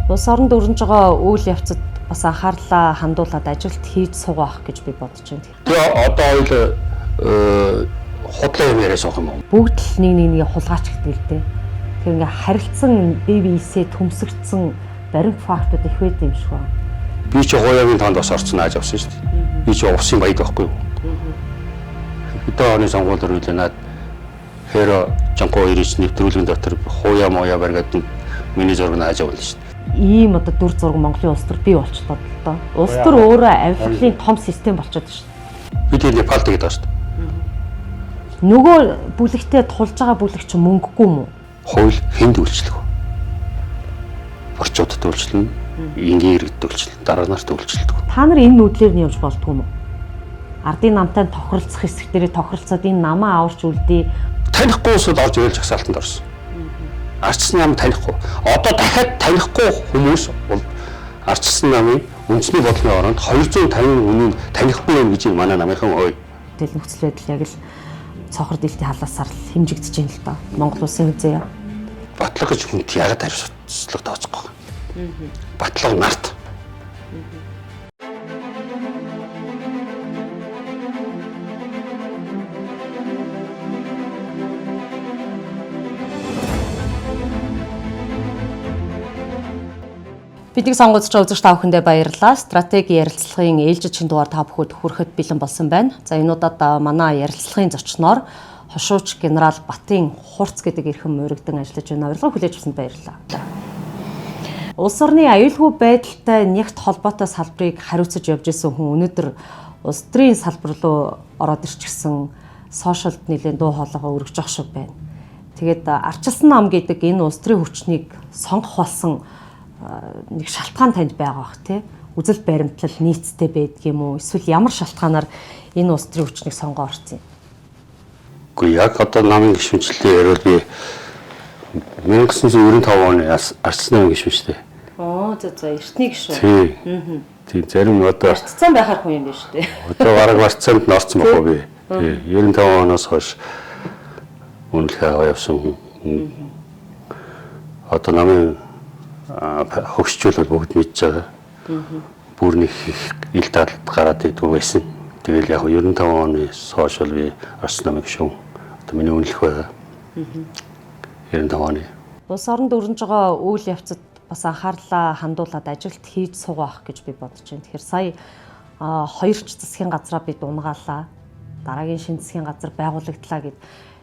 Улс оронд өрнөж байгаа үйл явцад бас анхаарлаа хандуулад ажилт хийж суугаах гэж би бодож байна. Тэгээ одоо хоёул худлаа юм яриа суух юм уу? Бүгд л нэг нэг нэгэ хулгайч гэдэг л дээ. Тэр ингээ харилцсан бие биесээ төмсөгдсөн баримт фактууд их байд юм шиг байна. Би чи хуяагийн тоонд бас орцсон ааж авсан шүү дээ. Би чи усын баяд байхгүй юу? Хэдэн оны сонгуул өрөөлөө наад хэро жонко хоёрын нэвтрүүлгэн дотор хуяа мояа бариад миний зураг нь ааж авлаа шүү дээ. Ийм одоо дүр зураг Монголын улс төр бий болчихлоо л доо. Улс төр өөрөө авилгалын том систем болчиход шүү дээ. Би тэр Непалд гэдэг байгаа шүү дээ. Нөгөө бүлэгтээ тулж байгаа бүлэг чинь мөнгөгүй юм уу? Хууль хүнд үйлчлэх вэ? Орчуудад үйлчлэнэ, энгийн иргэдэд үйлчлэнэ, дараа нарт үйлчлдэг. Та нар энэ нүдлэр нь явж болдгоо юм уу? Ардын намтай тохиролцох хэсэг дээрээ тохиролцоод энэ намаа аварч үлдээ. Танихгүй улсууд орж ирэл жагсаалтанд орсон. Арчсан нам танихгүй. Одоо дахиад танихгүй хүмүүс бол арчсан намын үндэсний бодлогын оронд 250 хүний танихгүй юм гэж манай намынхан ой. Тэгэл нөхцөл байдал яг л цоохор дийлтийн халаасаар л хэмжигдэж байна л доо. Монгол улсын үзээ. Батлага гэж хүнт яагаад хариуцлага тооцохгүй. Батлага нарт. Бидний сонгож байгаа үзэгч та бүхэндээ баярлалаа. Стратеги ярилцлагын ээлжид шин дугаар та бүхэнд хүрэхэд бэлэн болсон байна. За энэ удаад манай ярилцлагын зочноор хошууч генерал Батын Хурц гэдэг эрхэм мөрөгдөн ажиллаж байна. Урилга хүлээж авсанд баярлалаа. Улс орны аюулгүй байдалтай нягт холбоотой салбарыг хариуцаж явж исэн хүн өнөөдөр улс төрийн салбар руу ороод ирчихсэн сошиалд нэлээд дуу хоолойгоо өргөж явах шиг байна. Тэгээд арчилсан нам гэдэг энэ улс төрийн хүчнийг сонгох болсон нэг шалтгаан танд байгаа бах тий. Үзэл баримтлал нийцтэй байдаг юм уу? Эсвэл ямар шалтгаанаар энэ улс төрийн хүчнийг сонгоо орсон юм? Үгүй яг одоо намын гишүүнчлэлээ яриад би 1995 оны арчсан намын гишүүн шүү дээ. Оо зөө зөө эртний гишүүн. Тий. Тий зарим одоо Барцсан байхаар хүн юм биш үү? Одоо бараг барцсанд нь орсон байхгүй би. Тий 95 оноос хойш үнэлгээ аваа явсан хүн. Одоо намын хөгшчүүл бол бүгд мэдж байгаа. Бүр нэг их ил талд гараад идэггүй байсан. Тэгэл яг 95 оны хойш бол би арчсан намын гишүүн. Одоо миний үнэлэх байгаа. 95 оны. Улс оронд өрнөж байгаа үйл явцад бас анхаарлаа хандуулад ажилт хийж суугаах гэж би бодож байна. Тэгэхээр сая хоёр ч засгийн газраа бид унгаалаа. Дараагийн шинэ засгийн газар байгуулагдлаа гэд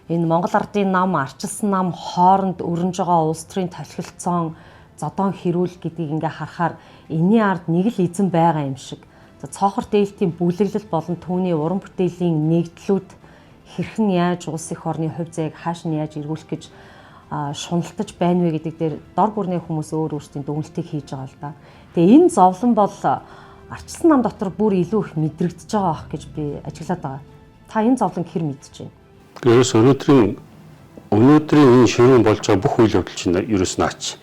энэ Монгол ардын нам, арчилсан нам хооронд өрнөж байгаа улс төрийн тохиролцоон зодон хэрүүл гэдгийг ингээ харахаар энэний ард нэг л эзэн байгаа юм шиг. За цоохор дээлтийн бүлэглэл болон түүний уран бүтээлийн нэгдлүүд хэрхэн яаж улс эх орны хувь заяаг хааш нь яаж эргүүлэх гэж шуналтаж байна вэ гэдэг дээр дор бүрний хүмүүс өөр өөрсдийн дүгнэлтийг хийж байгаа л да. Тэгээ энэ зовлон бол арчилсан нам дотор бүр илүү их мэдрэгдэж байгаа ах гэж би ажиглаад байгаа. Та энэ зовлон хэр мэдэж байна? Ерөөс өнөөдрийн энэ ширүүн болж байгаа бүх үйл явдал чинь ерөөс наач.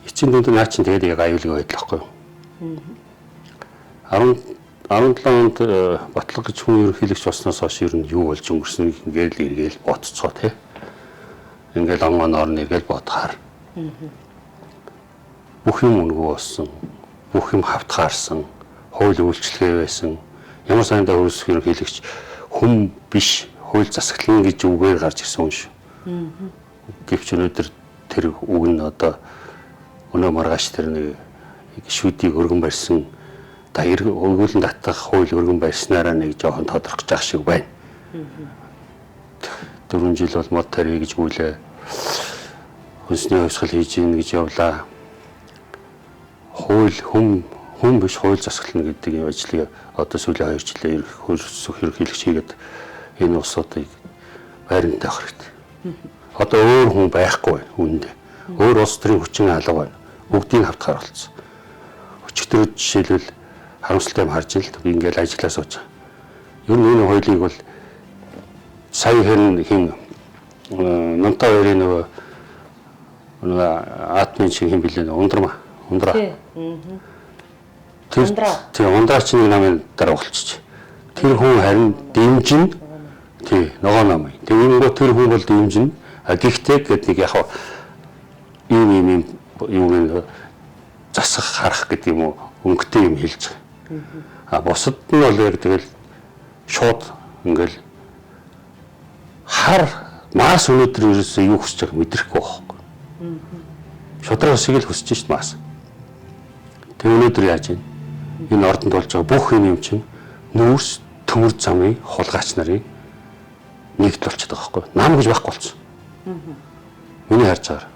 Эцсийн дүнд наа чинь тэгээд яг аюулгүй байдал байхгүй юу? 17 онд Батлага гэж хүн ерөнхийлөгч болсноос хойш ер нь юу болж өнгөрсөн ингээл эргээл ботцоо тий. Ингээл он оноор нэгээл бодохаар. Бүх юм үнэгүй болсон. Бүх юм хавтгаарсан. Хууль үйлчлэгээ байсан. Ямар сайндаа хөрсөх ерөнхийлөгч хүн биш хууль засаглан гэж үгээр гарч ирсэн хүн шүү. Гэвч өнөөдөр тэр үг нь одоо өнөө маргааш тэр нэг гişүүдийг өргөн барьсан та өгүүлэн татах хууль өргөн барьснараа нэг жоохон тодорхож ах шиг байна. 4 жил бол мод тарья гэж гүйлээ. Хүнсний хувьсгал хийж ийн гэж явлаа. Хууль хүн биш хууль засаглана гэдэг юм ажлыг одоо сүүлийн 2 жилээ хөрсөх ерөнхийлөгч хийгээд энэ улсуудыг байранд тавих хэрэгтэй. Одоо өөр хүн байхгүй байна үүндээ. Өөр улс төрийн хүчин алга байна. Бүгдийг хавтгаар болцсон. Өчигдөр жишээлбэл харамсалтай юм харж ил би ингээл ажиллаа сууж байгаа. Ер нь энэ хуулийг бол сая хэн хин Нунтаа хоёрын нөгөө атомын шиг хин билээ ундраа. Тэр тий ундраа чинь нэг намын дараа болчих. Тэр хүн харин дэмжин тий ногоо нам. Тэгэнгүүт тэр хүн бол дэмжин. А гэхдээ гэдэг нэг яг ийм юм юу гэнэ засах харах гэдэг юм уу өнгөтэй юм хэлж байгаа. А бусад нь бол яг тэгэл шууд ингээл хар маас өнөөдөр ерөөсөө юу хүсэж байгааг мэдрэхгүй байхгүй. Шудраг усыг л хүсэж шít маас. Тэг өнөөдөр яаж юм? Энэ ордонд болж байгаа бүх юм чинь нүүрс төмөр замын хулгайч нарын нэгдэл болчиход байгаа байхгүй. Нам гэж байхгүй болсон. Миний харж байгаагаар.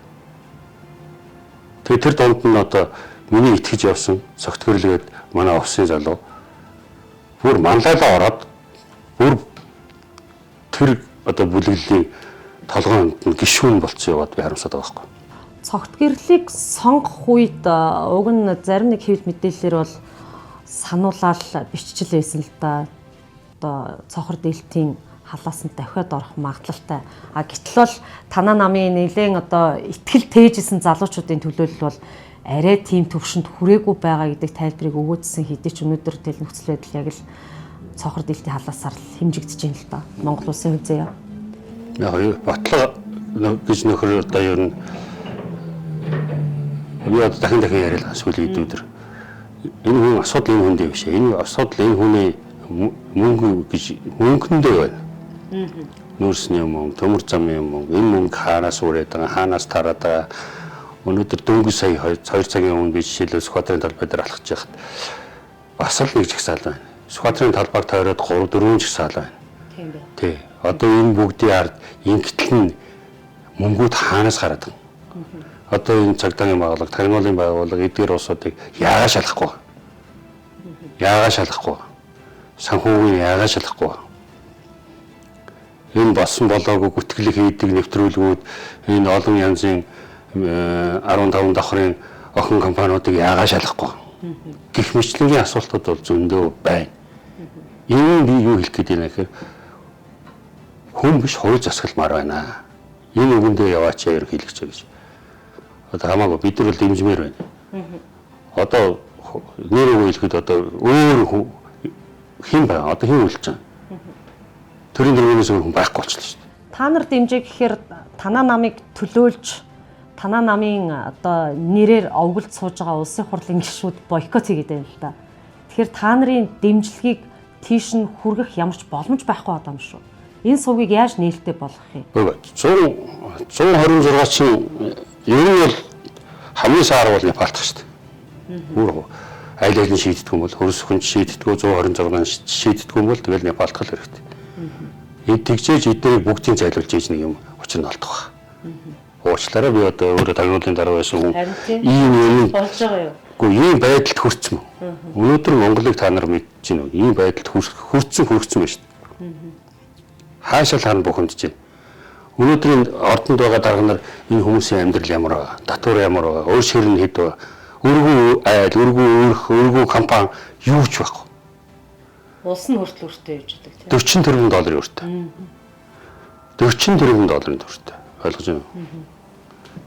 Тэгээ тэр дунд нь одоо миний итгэж явсан цогтгөрлгээд манай офисын залуу бүр манлайлаа ороод бүр тэр одоо бүлэглэлийн толгойн нь гишүүн болцсон яваад би харамсаад байгаа байхгүй. Цогт гэрлийг сонгох үед уг нь зарим нэг хэвлэл мэдээллээр бол сануулаад биччихэл байсан л да. Одоо цохор дээлтийн халаас нь дахиад орох магадлалтай. А гэтэл бол танаа намын нэлээд одоо итгэл тээжсэн залуучуудын төлөөлөл бол арай тийм төвшөнд хүрээгүй байгаа гэдэг тайлбарыг өгөөдсөн хэдий ч өнөөдөр тэл нөхцөл байдал яг л цохор дээлтийн халаасаар хэмжигдэж байна л да. Монгол улсын хувь заяа. Яг батлага гэж нөхөр одоо ер нь би одоо дахин дахин яриад сүүлийн өдөр. Энэ хүн асуудал энэ хүндээ биш. Энэ асуудал энэ хүний мөнгө гэж мөнгөндөө байна. Нүүрсний мөнгө, төмөр замын мөнгө, энэ мөнгө хаанаас үрээд байгаа, хаанаас тараад байгаа. Өнөөдөр дөнгөж сая 2 цагийн өмнө би жишээлбэл Сүхбаатарын талбай дээр алхаж байхад бас л нэг жагсаал байна. Сүхбаатарын талбайг тойроод 3 4 жагсаал байна. Тийм бэ. Тий. Одоо энэ бүгдийн ард ингэтэл нь мөнгүүд хаанаас гараад байгаа. Одоо энэ цагдаагийн байгууллага, тагнуулын байгууллага эдгээр улсуудыг яагаад шалгахгүй? Яагаад шалгахгүй? Санхүүгийн яагаад шалгахгүй? Энэ болсон болоогүй гүтгэлэг хийдэг нэвтрүүлгүүд, энэ олон янзын 15 давхрын охин компаниудыг яагаад шалгахгүй? Гэх мэтлэнгийн асуултууд бол зөндөө байна. Энэ би юу хэлэх гээд байна гэхээр хүн биш хууль засгалмаар байна. Энэ үгэндээ яваач ерөнхийлөгч гэж. Одоо хамаагүй бид нар бол дэмжмээр байна. Одоо нэр үг хэлэхэд одоо өөр хэн байгаа? Одоо хэн үлдэж байгаа? Төрийн дөрвөнөөс өөр хүн байхгүй болчихлоо шүү дээ. Та нар дэмжээ гэхээр танаа намыг төлөөлж танаа намын одоо нэрээр овголд сууж байгаа улсын хурлын гишүүд бойкот хийгээд байна л да. Тэгэхээр та нарын дэмжлэгийг тийш нь хүргэх ямар ч боломж байхгүй байгаа юм шүү. Энэ сувгийг яаж нээлттэй болгох юм? 126 чинь ер нь бол хамгийн саар бол Непалт шүү дээ. Бүр аль аль нь шийддэг юм бол хөрс хүн шийддэг, 126 шийддэг юм бол тэгэл Непалт л хэрэгтэй. Энэ тэгжээж эднийг бүгдийг зайлуулж ийж нэг юм учир нь олдох байх. Уучлаарай би одоо өөрөө тагнуулын дараа байсан хүн ийм юм болж байгаа юу? Үгүй ийм байдалд хүрсэн. Өнөөдөр Монголыг та нар мэдэж байна уу? Ийм байдалд хүрсэн байна шүү дээ. Хаашаа л харна бухимдж байна. Өнөөдрийн ордонд байгаа дарга нар энэ хүмүүсийн амьдрал ямар байгаа, татвар ямар байгаа, өөр шир нь хэд байгаа, өргүү айл, өргүү өрх, өргүү компани юу ч байхгүй. Улс нь хүртэл өртөө явж байдаг тийм. 40 тэрбум долларын өртөө. 40 тэрбум долларын өртөө. Ойлгож байна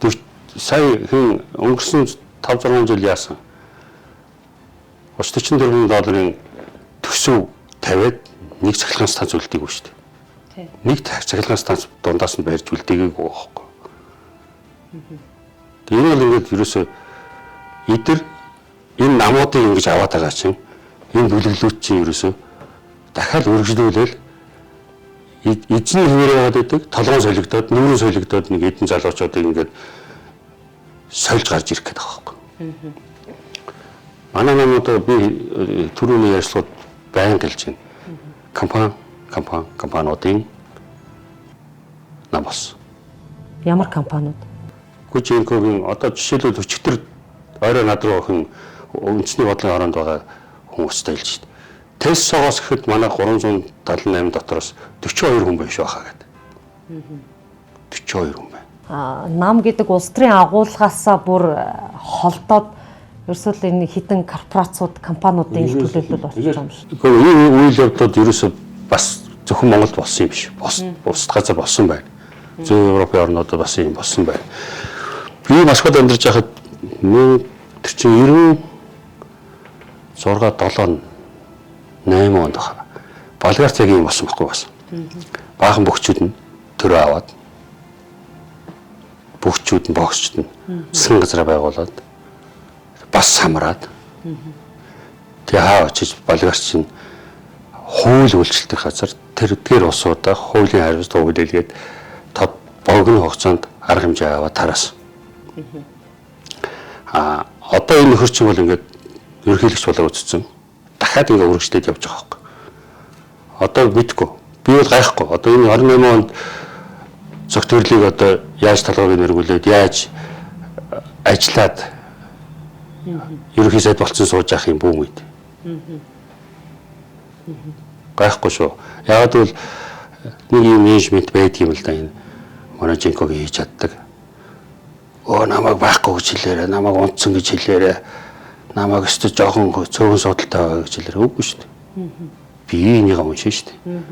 уу? Сая хэн өнгөрсөн 5 6 жил яасан? 40 тэрбум долларын төсөв тавиад нэг цахилгаан станц үлдээгүй шүү дээ. Нэг цахилгаан станц дундаас нь барьж үлдээгээгүй байхгүй. Энэ бол ингээд ерөөсөө эдэр энэ намуудыг ингэж аваад байгаа чинь энэ бүлэглүүд чинь ерөөсөө дахиад өргөжлүүлэл эзэн хэвээр яваад байдаг, толгоон солигдоод, нүүрэн солигдоод нэг эдэн залуучуудыг ингээд сольж гарч ирэх гээд байгаа байхгүй. Манай намууд би түрүүний ярьслууд байнга хэлж байна. Компани компаниудын нам болсон. Ямар компаниуд? Гүжинкогийн одоо жишээлбэл өчигдөр орой над руу охин үндэсний бодлогын хороонд байгаа хүн уцтай хэлж шít. Тессогоос гэхэд манай 378 дотроос 42 хүн байх байхаа гэдэг. 42 хүн байна. Нам гэдэг улс төрийн агуулгаасаа бүр холдоод ерөөсөө л энэ хитэн корпорациуд, компаниудын ил төлөөлөл болчих юм шиг. Гэхдээ энэ үйл явдлууд ерөөсөө бас зөвхөн Монголд болсон юм биш. Бусад газар болсон байна. Зүүн Европын орнуудад бас юм болсон байна. Би Москвад амьдарч байхад 1996 7 8 онд байна. Болгарт яг юм болсон байхгүй бас. Баахан бөхчүүд нь төрөө аваад бөхчүүд нь богсчд нь засгийн газраа байгуулад Бас самраад. Тэгээ хаа очиж болгарч чинь хууль үйлчлдэг газар тэр эдгээр улсуудаа хуулийн хариуцлага хүлээлгээд тод богино хугацаанд арга хэмжээ аваад тараас. А одоо энэ нөхөр чинь бол ингээд ерөнхийлөгч болоо үзсэн. Дахиад ингээд үргэлжлээд явж байгаа байхгүй. Одоо мэдгүй. Би бол гайхгүй. Одоо энэ 28 онд цогтөрлийг одоо яаж толгойг нэргүүлээд яаж ажиллаад ерөнхий сайд болцсон сууж явах юм бүүн үед. Гайхгүй шүү. Яг гэвэл нэг юм менежмент байдаг юм л да энэ манай Жинкогийн хийж чаддаг. Өө намайг байхгүй гэж хэлээрэ, намайг унтсан гэж хэлээрэ, намайг өстө жоохон цөөхөн судалтай байгаа гэж хэлээрэ. Үгүй шүү дээ. Би энийг уншин шүү дээ.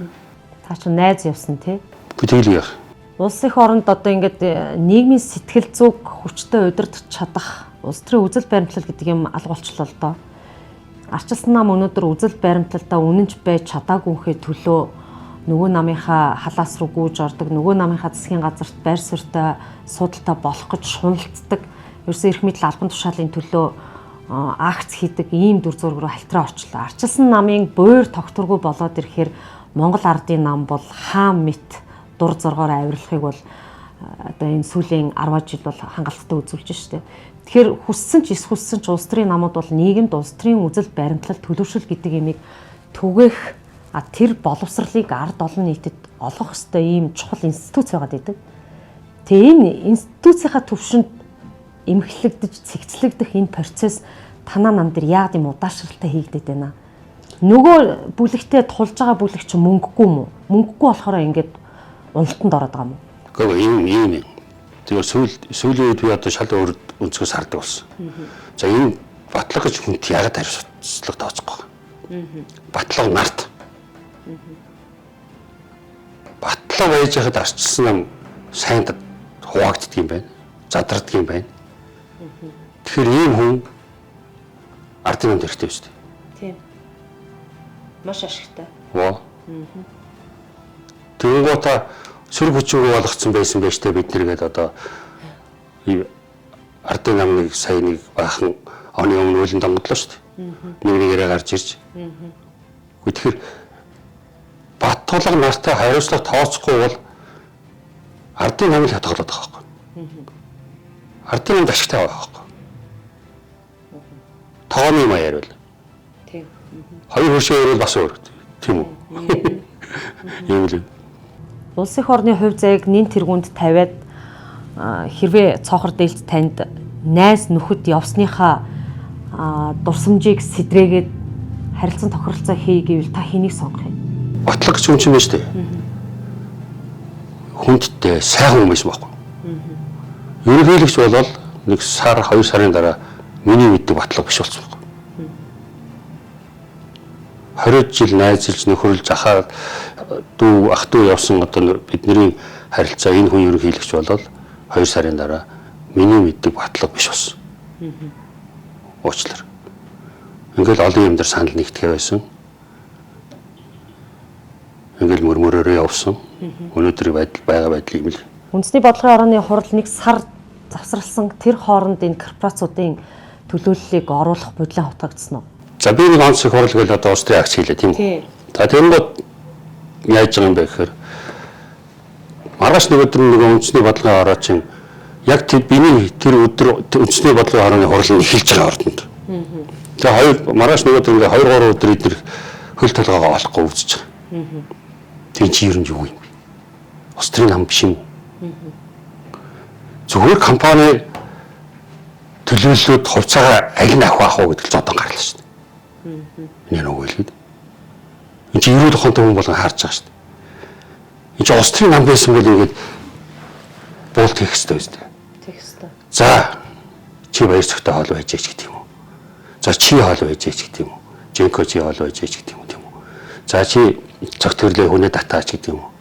Та чинь найз явсан тий? Би тэгэл яах. Улс их оронд одоо ингээд нийгмийн сэтгэл зүг хүчтэй удирдах чадах улс төрийн үзэл баримтлал гэдэг юм алга болчлоо л доо. Арчилсан нам өнөөдөр үзэл баримтлалдаа үнэнч байж чадаагүйнхээ төлөө нөгөө намынхаа халаас руу гүйж ордог, нөгөө намынхаа засгийн газарт байр суурьтай суудалтай болох гэж шуналцдаг. Ерөөсөө эрх мэдэл албан тушаалын төлөө акц хийдэг ийм дүр зураг руу халтраа орчлоо. Арчилсан намын буур тогтворгүй болоод ирэхээр Монгол ардын нам бол хаан мэт дур зоргоор авирлахыг бол одоо энэ сүүлийн 10 жил бол хангалттай үзүүлж штэ. Тэгэхээр хүссэн ч эс хүссэн ч улс төрийн намууд бол нийгэмд улс төрийн үзэл баримтлал төлөвшөл гэдэг имийг түгээх тэр боловсролыг ард олон нийтэд олгох ёстой ийм чухал институц байгаад идэг. Тэгээ энэ институцийнхаа түвшинд эмхлэгдэж, цэгцлэгдэх энэ процесс танаа нам дээр яагаад юм удаашралтай хийгдээд байна? Нөгөө бүлэгтээ тулж байгаа бүлэг чинь мөнгөгүй юм уу? Мөнгөгүй болохоор ингээд уналтанд ороод байгаа юм уу? Гэхдээ ийм юм. Тэгээ сүүлийн үед би одоо шал өөр өнцгөөс хардаг болсон. За энэ батлага гэж хүнт яагаад хариуцлага тооцохгүй байгаа? Батлага нарт. Батлага байж байхад арчилсан нам сайн хуваагддаг юм байна. Задардаг юм байна. Тэгэхээр ийм хүн ардын намд хэрэгтэй шүү дээ. Тийм. Маш ашигтай. Во. Тэгэнгүүтээ сөрөг хүчингү болгоцсон байсан байж тээ бид нэргээд одоо ардын намыг сая нэг баахан оны өмнө үлэн донгодлоо шүү дээ. Нэг нэгээрээ гарч ирж. Гэхдээ тэгэхээр Баттулга нартай хариуцлага тооцохгүй бол ардын намыг хатгалаад байгаа байхгүй. Ардын намд ашигтай байгаа байхгүй. Тооны юм яриул. Тийм. Хоёр хөршөө яриул бас өөр. Тийм үү? Ийм л. Улс их орны хувь заяаг нэн тэргуунд тавиад хэрвээ цоохор дээлт танд найз нөхөд явсныхаа дурсамжийг сэтрээгээд харилцан тохиролцоо хий гэвэл та хэнийг сонгох юм? Батлаг гэж хүн чинь байна шүү дээ. Хүндтэй сайхан хүн байсан байхгүй. Ерөнхийлөгч болол нэг сар, 2 сарын дараа миний мэддэг батлаг биш болсон байхгүй. 20 жил найзалж нөхөрлж ахаа дүү ах дүү явсан одоо бидний харилцаа энэ хүн ерөнхийлөгч болол 2 сарын дараа миний мэддэг батлаг биш болсон. Уучлаарай. Ингээл олон юм дээр санал нэгтгэе байсан. Ингээл мөрмөрөөрөө явсан. Өнөөдөр байдал байгаа байдал юм л. Үндэсний бодлогын орооны хурал нэг сар завсралсан тэр хооронд энэ корпорациудын төлөөллийг оруулах бодлон хавтгагдсан уу? За би нэг онцлог хурал гэж одоо улс төрийн акц хийлээ тийм үү? За тэгэнгүүт яаж байгаа юм бэ гэхээр маргааш нэг өдөр нэг үндэсний бодлогын ороо чинь яг тэр биний тэр өдөр үндэсний бодлогын орооны хурал нь эхэлж байгаа ордонд. Тэгээ хоёр маргааш нэг өдөр ингээ 2 3 өдөр идэр хөл толгоогоо олохгүй үзэж байгаа. Тэр чи ер нь юу юм бэ? Улс төрийн нам биш юм уу? Зүгээр компани төлөөллүүд хувьцаагаа аль нь авах уу гэдэг л зодон гарлаа шүү дээ. Энэ нөгөө хэлгээд. Энд чи эрүүл ухаантай хүн болгон харж байгаа шүү дээ. Энд чи улс төрийн нам байсан бол ингээд буулт хийх хэрэгтэй байж тээ. Хийх хэрэгтэй. За чи баяр цогтой хоол байж ч гэдэг юм уу? За чи хоол байж ч гэдэг юм уу? Жинко чи хоол байж ч гэдэг юм уу тийм үү? За чи цогт төрлөө хүнээ татаач гэдэг юм уу?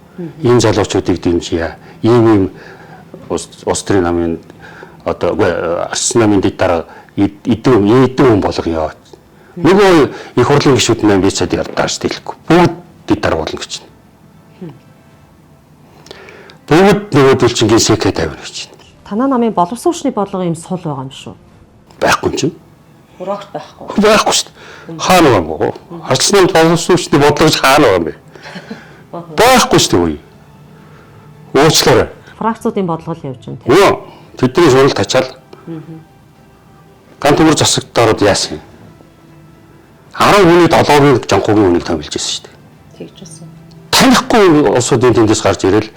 Энэ залуучуудыг дэмжийа. Ийм ийм улс төрийн намын одоо арчсан намын дэд дараа эдэн хүн болгоё. Нөгөө их хурлын гишүүд маань би цаад дарж дийлэхгүй. Бүгд дэд дарга болно гэж байна. Бүгд нөгөөдөл чинь гинсэкэ тавина гэж байна. Танаа намын боловсон хүчний бодлого юм сул байгаа юм шүү. Байхгүй юм чинь. Урагт байхгүй. Байхгүй шүү дээ. Хаана байгаа юм бэ? Арчилсан намд боловсруулалтын бодлого гэж хаана байгаа юм бэ? Байхгүй шүү дээ. Уучлаарай. Фракцуудын бодлого л явж байна тийм. Үгүй. Тэдний шурал тачаал. Ган төмөр засагт ороод яасан юм? 10 хүний 7-ын Жанхугийн үнийг томилж ирсэн шүү дээ. Тэгж байсан. Танихгүй улсуудын тэндээс гарч ирэл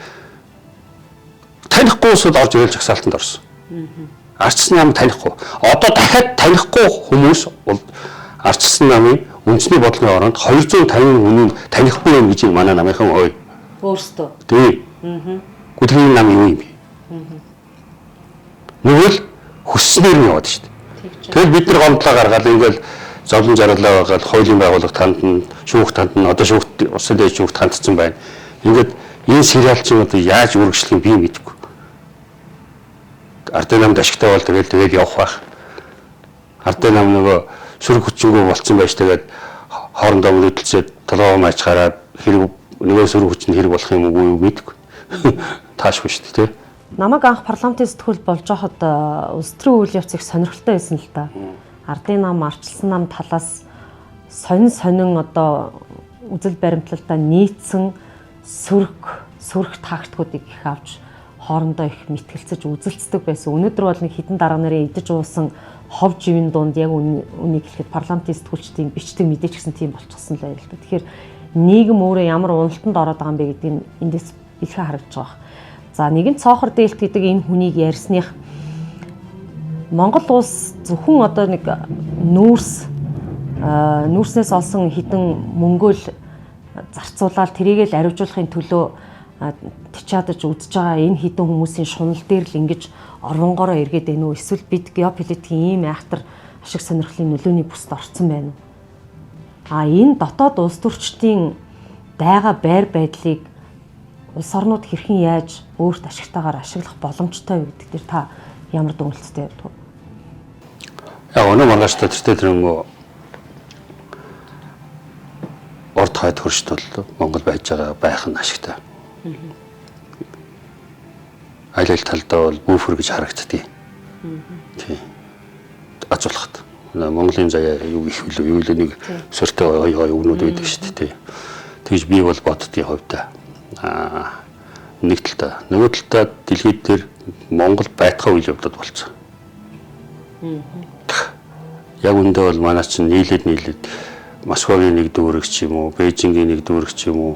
танихгүй улсууд орж ирэл жагсаалтанд орсон. Арчилсан нам танихгүй. Одоо дахиад танихгүй хүмүүс арчилсан намын үндэсний бодлогын оронд 250 хүний танихгүй юм гэж манай намынхан ой. Өөрсдөө. Тий. Гүтгэний нам юу юм бэ? Нөгөө л хүсснээр нь яваад шүү дээ. Тэгэл бид нар гомдлоо гаргаад ингээл зовлон жаргалаа байгаад хуулийн байгууллага танд нь, шүүх танд нь, одоо шүүхт улсын дээд шүүхт хандсан байна. Ингээд энэ сериал чинь одоо яаж үргэлжлэх юм би мэдэхгүй. Ардын намд ашигтай бол тэгэл явах байх. Ардын нам нөгөө сөрөг хүчингү болцсон байж тэгээд хоорондоо мөрөдөлцөөд толгоо мааж гараад хэрэг нөгөө сөрөг хүчин хэрэг болох юм уу юу мэдэхгүй. Таашгүй шүү дээ, тий. Намайг анх парламентын сэтгүүл болж байхад улс төрийн үйл явц их сонирхолтой байсан л да. Ардын нам, арчилсан нам талаас сонин сонин одоо үзэл баримтлалдаа нийцсэн сөрөг тактикуудыг их авч хоорондоо их мэтгэлцэж үзэлцдэг байсан. Өнөөдөр бол нэг хідэн дарга нарын идэж уусан хов живийн дунд яг үнийг хэлэхэд парламентын сэтгүүлчдийн бичдэг мэдээч гэсэн тийм болчихсон л байл л да. Тэгэхээр нийгэм өөрөө ямар уналтанд ороод байгаа юм бэ гэдгийг эндээс илхэн харагдаж байгаа. За нэгэн цоохор дээлт гэдэг энэ хүнийг ярьсных Монгол улс зөвхөн одоо нэг нүүрснээс олсон хідэн мөнгөөл зарцуулаад тэрийг л аривжуулахын төлөө тчаадаж үзэж байгаа энэ хідэн хүмүүсийн шунал дээр л ингэж орвонгороо эргээд байна уу? Эсвэл бид геополитикийн ийм айхтар ашиг сонирхлын нөлөөний бүсд орцсон байна уу? А энэ дотоод улс төрчдийн дайгаа байр байдлыг улс орнууд хэрхэн яаж өөрт ашигтайгаар ашиглах боломжтой вэ гэдэг дээр та ямар дүгнэлттэй явдаг вэ? Яг өнөө маргааш та тэртээ тэрнгөө урд хойд хөршт бол Монгол байж байгаа байх нь ашигтай. Аль аль талдаа бол бүүфэр гэж харагддгийг. Тий. Азуулахад. Монголын заяа юу их билүү юу л нэг сөртэй гой гой өгнүүд байдаг шүү дээ. Тэгж би бол боддгийн хувьдаа. Нэг талдаа, нөгөө талдаа дэлхийд дээр Монгол байтгаа үйл явдлууд болцсон. Яг үндэ бол манай чинь нийлээд Москвагийн нэг дүүрэг ч юм уу, Бээжингийн нэг дүүрэг ч юм уу,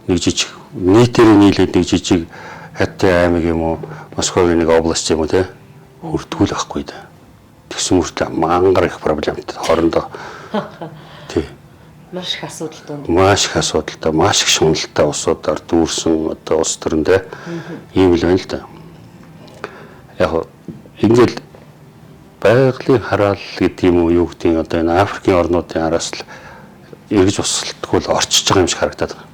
нэг жижиг нийтээр нийлээд нэг жижиг Хятадын аймаг юм уу, Москвагийн нэг область юм уу те хүрдгүүл байхгүй да. Тэгсэн мөртлөө мангар их проблемтай хоорондоо. Тий. Маш их асуудал дунд. Маш их асуудалтай, маш их шуналтай улсуудаар дүүрсэн одоо улс төрөндөө ийм л байна л да. Яг ингээл байгалийн хараал гэдэг юм уу юу гэдгийг одоо энэ Африкийн орнуудын араас л эргэж усалтгүй л орчиж байгаа юм шиг харагдаад байгаа.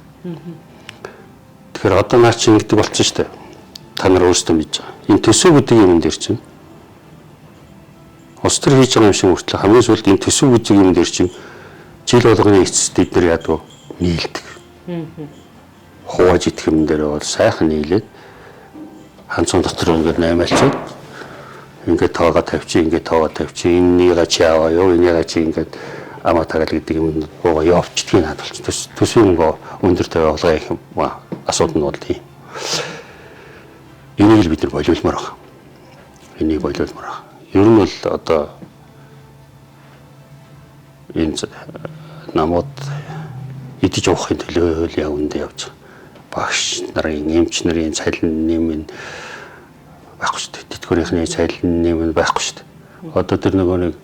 Тэгэхээр одоо наа чи ингэдэг болчихсон шүү дээ. Та нар өөрсдөө мэдж байгаа. Энэ төсөв гэдэг юм дээр чинь улс төр хийж байгаа юм шиг мөртлөө хамгийн сүүлд энэ төсөв гэдэг юм дээр чинь жил болгоны эцэст бид нар яадаг нийлдэг. Хувааж идэх юм дээр бол сайхан нийлээд ханцун дотор ингээд наймаалчаад ингээд тоогоо тавьчих, ингээд тоогоо тавьчих, энэнийгээ чи аваа юу, энийгээ чи ингээд амаа тагаал гэдэг юм бууга явчихдгийг наад болчих. Төсвийн мөнгө өндөр тавиа болгоо их асуудал нь бол тийм. Энийг л бид нар болиулмаар байна. Энийг болиулмаар байна. Ер нь бол одоо энэ намууд идэж уухын төлөө л яг үндэ явж байгаа. Багш нарын, эмч нарын цалин нэмэн байхгүй шүү дээ. Тэтгэврийнхний цалин нэмэн байхгүй шүү дээ. Одоо тэр нөгөө нэг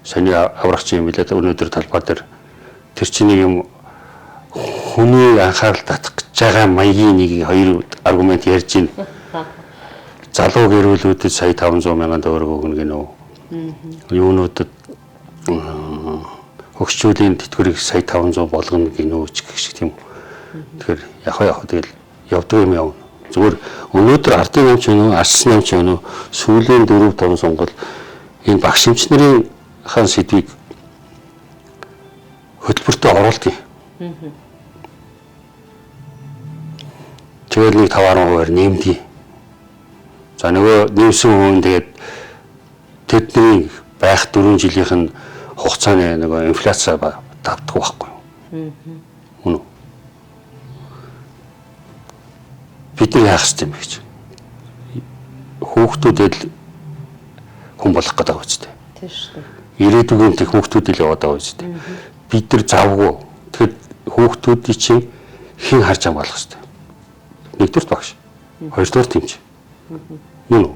сони аврагч юм билээ өнөөдөр талбай дээр тэр чинь нэг юм хүний анхаарал татах гэж байгаа маягийн нэг хоёр аргумент ярьж байна. Залуу гэрүүлүүдэд сая 500 мянган төгрөг өгнө гэнэ үү? Юунуудад хөгшчүүлийн тэтгэврийг сая 500 болгоно гэнэ үү гэх шиг тийм. Тэгэхээр яг тэгэл явдаг юм явна. Зүгээр өнөөдөр ардын намч байна уу, арчсан намч байна уу, сүүлийн 4 5 сонгол энэ багш эмч нарын хаан сэдвийг хөтөлбөртөө оруулдаг. Тэгэл нэг 5-10% нэмдэг. За нөгөө нэмсэн хүн тэгээд тэдний Байх 4 жилийнх нь хугацааны нөгөө инфляц давдаг байхгүй юу? Үнэ үү? Бид нар яах ёстой юм бэ гэж. Хүүхдүүдэд л хүн болох гэдэг байгаа үстэй. Тийм шүү дээ. Ирээдүгийн тэг хүүхдүүдэд л яваад байгаа үстэй. Бид нар завгүй. Тэгэхээр хүүхдүүдийн чинь хэн харж хамгаалах ёстой? Нэгдүгээрт багш. Хоёрдугаар тэмч. Мөн үү?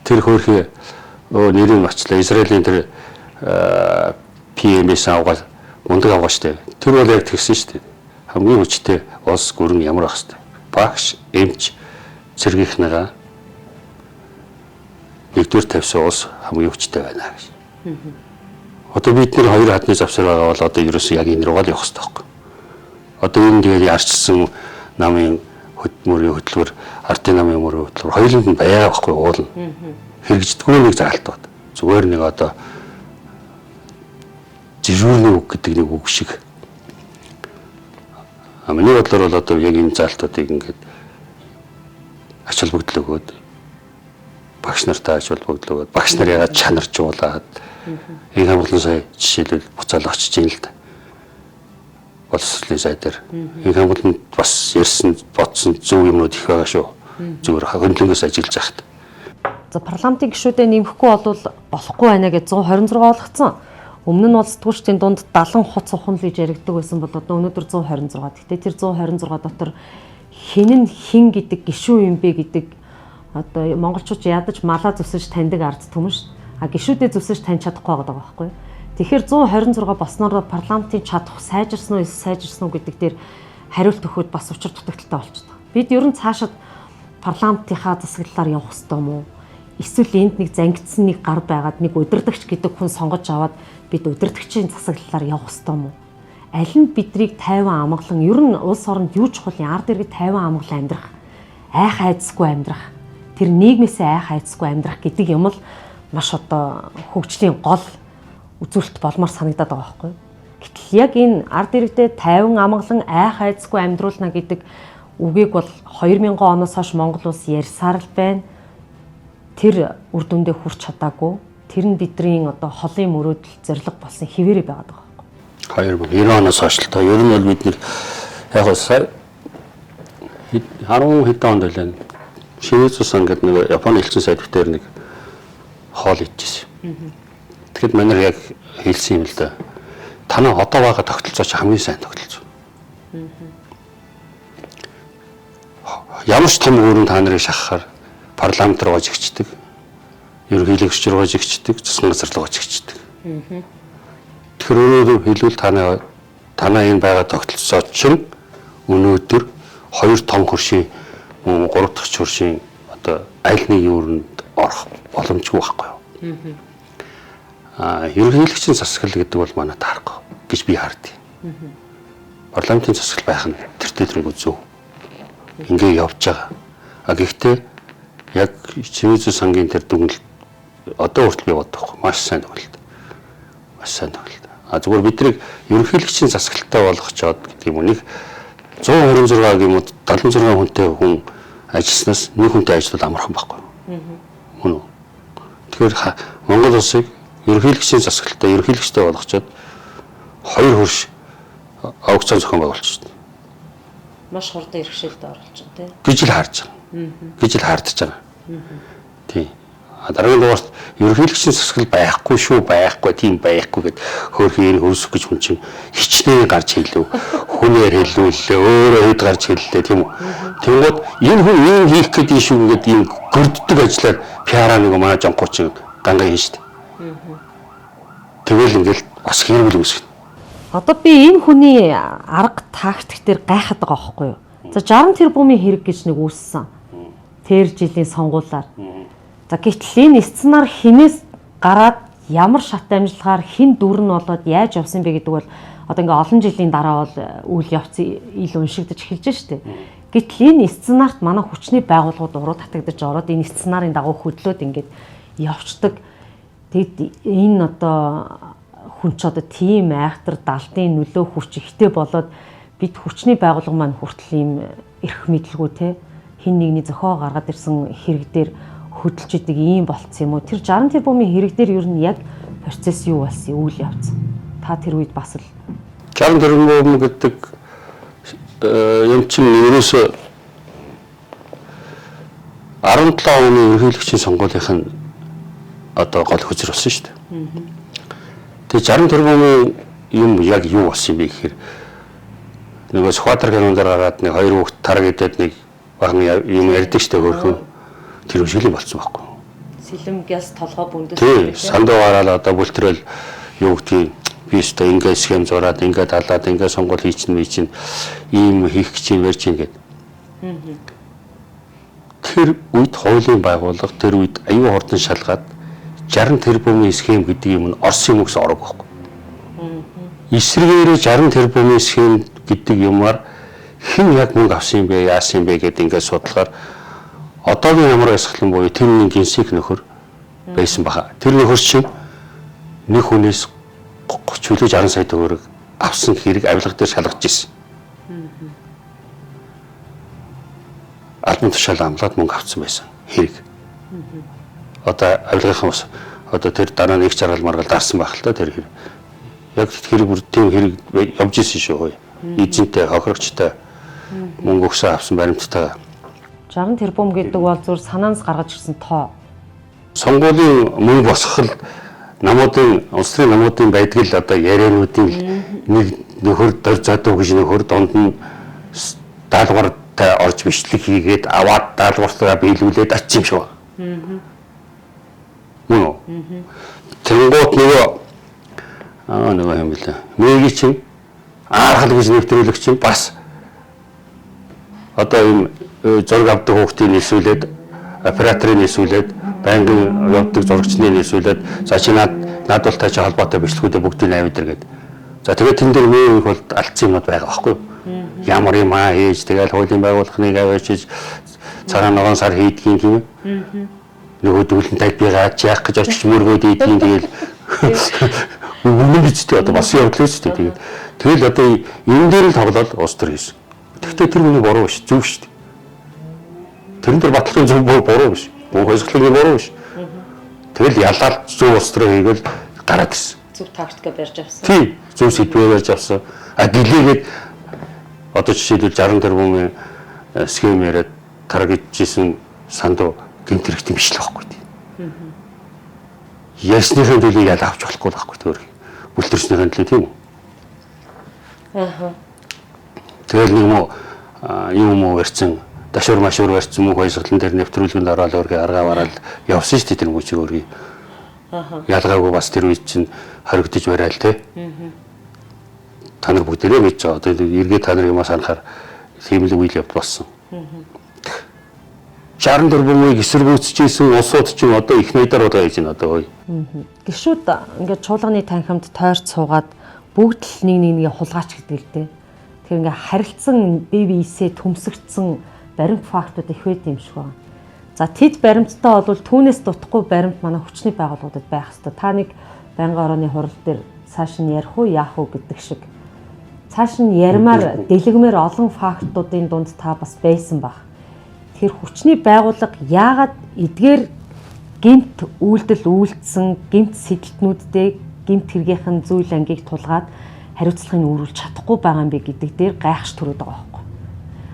Тэр хөөрхий нэрийг очлаа. Израилийн тэр PMS авгаа мундаг авгаа штэ. Тэр бол яг тэгсэн штэ. Хамгийн хүчтэй улс гүрэн ямар байх штэ. Багш, эмч, цэргийнхнийгаа нэгдүгээр тавьсан улс хамгийн хүчтэй байна гэж. Одоо бид нэр хоёр хадны завсар байгаа бол одоо ерөөсөө яг энэ рүүгээ л явах хэрэгтэй байхгүй. Одоо энэ тэгээд ярьчсан намын мөрийн хөтөлбөр, ардын намын мөрийн хөтөлбөр хоёуланд нь байгаа байхгүй уулна. Хэрэгждэггүй нэг заалтууд. Зүгээр нэг одоо зэвүүрний үг гэдэг нэг үг шиг. А миний бодлоор бол одоо яг энэ заалтуудыг ингээд ач холбогдол өгөөд багш нартай ач холбогдол өгөөд багш нар ягаад чанаржуулаад энэ хамгаалан сая жишээлбэл буцаал очиж ийн л да. Боловсролын сай дээр энэ хамгааланд бас ярьсан бодсон зөв юмнууд их байгаа шүү. Зүгээр хөндлөнгөөс ажиллаж байхад. За парламентын гишүүдээ нэмэхгүй бол болохгүй байна гэж 126 болгоцсон. Өмнө нь бол сэтгүүлчдийн дунд 70 хуц ухна л гэж яригддаг байсан бол одоо өнөөдөр 126. Гэхдээ тэр 126 дотор хэн нь хэн гэдэг гишүүн юм бэ гэдэг одоо монголчууд ядаж малаа зүсэж таньдаг ард түмэн шүү. А гишүүдээ зүсэж таньж чадахгүй байгаа байхгүй юу? Тэгэхээр 126 болсноор парламентын чадах сайжирсан уу сайжирсан уу гэдэг дээр хариулт өгөхөд бас учир дутагдaltaй болчихдог. Бид ер нь цаашид парламентынхаа засаглалаар явах ёстой юм уу? Эсвэл энд нэг зангидсан нэг гар байгаад нэг удирдагч гэдэг хүн сонгож аваад бид удирдагчийн засаглалаар явах ёстой юм уу? Аль нь бидрийг тайван амгалан ер нь улс оронд юу чухал юм ард иргэд тайван амгалан амьдрах, айх айдасгүй амьдрах, тэр нийгмээсээ айх айдасгүй амьдрах гэдэг юм л маш одоо хөгжлийн гол үзүүлэлт болмоор санагдаад байгаа байхгүй юу? Гэтэл яг энэ ард иргэдэд тайван амгалан айх айдасгүй амьдруулна гэдэг үгийг бол 2000 оноос хойш Монгол улс ярьсаар л байна. Тэр үр дүндээ хүрч чадаагүй. Тэр нь бидний одоо холын мөрөөдөл зорилго болсон хിവэрэ байгаад байгаа байхгүй. 2090 оноос хойш л та ер нь бол бид нэр яг нь сая 10 хэдэн онд байлаа. Шинэцүсэн гэдэг нэг Японы элчин сайд дээр нэг хоол идчихсэн. Тэгэхэд манайр яг хэлсэн юм л да. Танай одоо байгаа тогтолцоо чи хамгийн сайн тогтолцоо. Ямар ч том өрн та нарыг шахахаар парламент руу жигчдэг, ерөнхийлөгч руу жигчдэг, засгийн газар руу жигчдэг. Тэгэхээр өөрөөр хэлбэл танай энэ байгаа тогтолцоо чинь өнөөдөр хоёр том хөршийн гурав дахь хөршийн одоо аль нэг өрөнд орох боломжгүй байхгүй юу? Ерөнхийлөгчийн засаглал гэдэг бол манай таарахгүй гэж би хардیں۔ Парламентын засаглал байх нь тэр тэргүй зөв. Ингээ явж байгаа. А гэхдээ яг Чимэзүү сангийн тэр дүгнэлт одоо хүртэл би бодох маш сайн дүгнэлт. Маш сайн дүгнэлт. А зүгээр биднийг ерөнхийлөгчийн засаглалтай болгочоод гэдэг юм уу нэг 126 юм уу 76 хүнтэй хүн ажилласнаас нэг хүнтэй ажиллавал амархан байхгүй. Мөн үү? Тэгэхээр Монгол улсыг ерөнхийлөгчийн засаглалтай ерөнхийлөгчтэй болгочоод хоёр хөрш аукцион зохион байгуулчихсан. Маш хурдан иргэшээлд оруулж байгаа тийм. Гэж л харж байгаа. Гэж л хардж байгаа. Тийм. Дараагийн дугаарт ерөнхийлөгчийн засаглал байхгүй шүү, байхгүй, тийм байхгүй гэд хөөрхий энэ хөрсөх гэж хүн чинь хичнээн гарч хэлв. Хүнээр хэлүүллээ, өөрөө хэд гарч хэллээ тийм үү. Тэнгууд энэ хүн ийм хийх гэдэг юм шүү ингээд ийм гөрддөг ажлаар пиара нэг манай жонхоо чинь гангаа хийн шүү дээ. Тэгэл ингээл бас хэрүүл үүсгэнэ. Одоо би энэ хүний арга тактик дээр гайхаад байгаа байхгүй юу? За 60 тэрбумын хэрэг гэж нэг үүссэн. Тэр жилийн сонгуулиар. За гэтэл энэ сценар хинээс гараад ямар шат амжилгаар хэн дүр нь болоод яаж явсан бэ гэдэг бол одоо ингээ олон жилийн дараа бол үйл явц ил уншигдаж эхэлж штэ. Гэтэл энэ сценарт манай хүчний байгууллагууд уруу татагдаж ороод энэ сценарын дагуу хөдлөөд ингээд явцдаг. Тэгэд энэ одоо хүн ч одоо тийм айхтар далтын нөлөө хүч ихтэй болоод бид хүчний байгууллага маань хүртэл ийм эрх мэдэлгүй те хин нэгний зохио гаргаад ирсэн хэрэг дээр хөдөлж идэг ийм болцсон юм уу? Тэр 60 тэрбумын хэрэг дээр ер нь яг процесс юу болсон, үйл явц. Та тэр үед бас л 60 тэрбум гэдэг юм чинь ерөөсөө 17 оны ерөнхийлөгчийн сонгуулийнх нь одоо гол хөзөр болсон шүү дээ. Тэгээ 60 тэрбумын юм яг юу болсон юм бэ гэхээр нөгөө Сүхбаатар кинон дээр гараад нэг хоёр хүүхэд тараг идээд нэг бахан юм ярьдаг шүү дээ хөөрхөн. Тэр шиг л болцсон байхгүй. Сэлэм гяс толгой бөмбөс. Тий, сандуу гараад одоо бүлтрэл юу гэдгийг би өстө ингээ схем зураад ингээ далаад ингээ сонгуул хийчин мийчин ийм хийх гэж юм ярьж ингээд. Тэр үед хуулийн байгууллага тэр үед аюу хурдан шалгаад 60 тэрбумын схем гэдэг юм нь Орос юм гэсэн орог байхгүй. Эсрэгээрээ 60 тэрбумын схем гэдэг юмар хэн яг мөнгө авсан юм бэ, яасан юм бэ гэдээ ингээд судлахаар одоогийн ямар баясгалан буюу тэр нэг генсик нөхөр байсан баха. Тэр нөхөр чинь нэг хүнээс 30 билүү 60 сая төгрөг авсан хэрэг авилга дээр шалгаж ирсэн. Албан тушаал амлаад мөнгө авсан байсан хэрэг. Одоо авилгынхан бас одоо тэр дараа нэг жаргал маргал дарсан байх л та тэр хэрэг. Яг хэрэг бүр тийм хэрэг явж исэн шүү. Эзэнтэй, хохирогчтой мөнгө өгсөн авсан баримттай. 60 тэрбум гэдэг бол зүр санаанаас гаргаж ирсэн тоо. Сонгуулийн мөнгө босгох л намуудын улс төрийн намуудын байдаг л одоо яриануудын нэг нөхөр дор задуу гэж нөхөр дунд нь даалгавартай орж бичлэг хийгээд аваад даалгавартаа биелүүлээд очив юм шиг байна. Мөн үү? Тэнгуут нөгөө нөгөө юм билээ. Мэги чинь аархал гэж нэвтрүүлэгч чинь бас одоо ийм зураг авдаг хүүхдийн нисүүлээд операторын нисүүлээд байнгын явдаг зурагчны нисүүлээд за чи над бол та чи холбоотой бичлэгүүдээ бүгдийг авидэр гээд. За тэгээд тэн дээр муу их бол алдсан юмуд байгаа байхгүй юу? Ямар юм аа хийж тэгэл хуулийн байгууллагыг аваачиж цагаан ногоон сар хийдгийн юм. Нөгөө дүүлэн тайпыгаа яах гэж очиж мөргөөд ийдгийн тэгэл үнэн биз дээ одоо бас явдлаа шүү дээ. Тэгээд тэгэл одоо энэ дээр л тоглоод улс төр хийсэн. Гэхдээ тэр хүний буруу биш, зөв шүү дээ. Тэрэн дээр баталгын зөв буруу биш. Мөн хойсглын буруу биш. Тэгэл ялаад зөв улс төрөө хийгээл гараад ирсэн. Зөв тактика барьж авсан. Тий, зөв сэдвээ барьж авсан. А гэлээгээд одоо жишээлбэл 60 тэрбумын схем яриад тарагжсэн сандуу гинт хэрэгтэй биш л байхгүй тий. Ясныхын төлөө ял авч болохгүй л байхгүй тэр. Бүлтэрснийхэн төлөө тийм үү? Аа. Тэгэл нэг юм юм уу барьсан дашуур машуур барьсан мөнх баясгалан дээр нэвтрүүлгэнд ороод өөргөө аргаа бараал явсан шүү дээ тэр мөчийг өөргөө. Аа. Ялгаагүй бас тэр үед чинь хоригдож барайл те. Та нар бүгдээрээ мэдж байгаа. Одоо эргээ та нар юмаа санахаар тийм л үйл явдал болсон. 64 мөнгө эсэргүүцэжсэн улсууд чинь одоо их найдаар болоо гэж байна одоо. Гişүүд ингээд чуулганы танхимд тойрч суугаад бүгд л нэг нэг нэгэ хулгаач гэдэг л дээ. Тэгэхээр ингээд харилцсан бие биесээ төмсөгдсөн баримт фактууд их байд юм шиг байна. За тэд баримттай бол түүнээс дутхгүй баримт манай хүчний байгууллагуудад байх хэвээр. Та нэг байнгын орооны хурал дээр цааш нь ярих уу яах уу гэдэг шиг. Цааш нь ярмаар дэлгэмээр олон фактуудын дунд та бас байсан баг. Тэр хүчний байгууллага яагаад эдгээр гэмт үйлдэл үйлдсэн гэмт сэтэлтнүүдтэй гэмт хэргийнхэн зүйл ангийг тулгаад хариуцлагыг үүрүүлж чадахгүй байгаа юм бэ гэдэг дээр гайхш төрөөд байгаа байхгүй.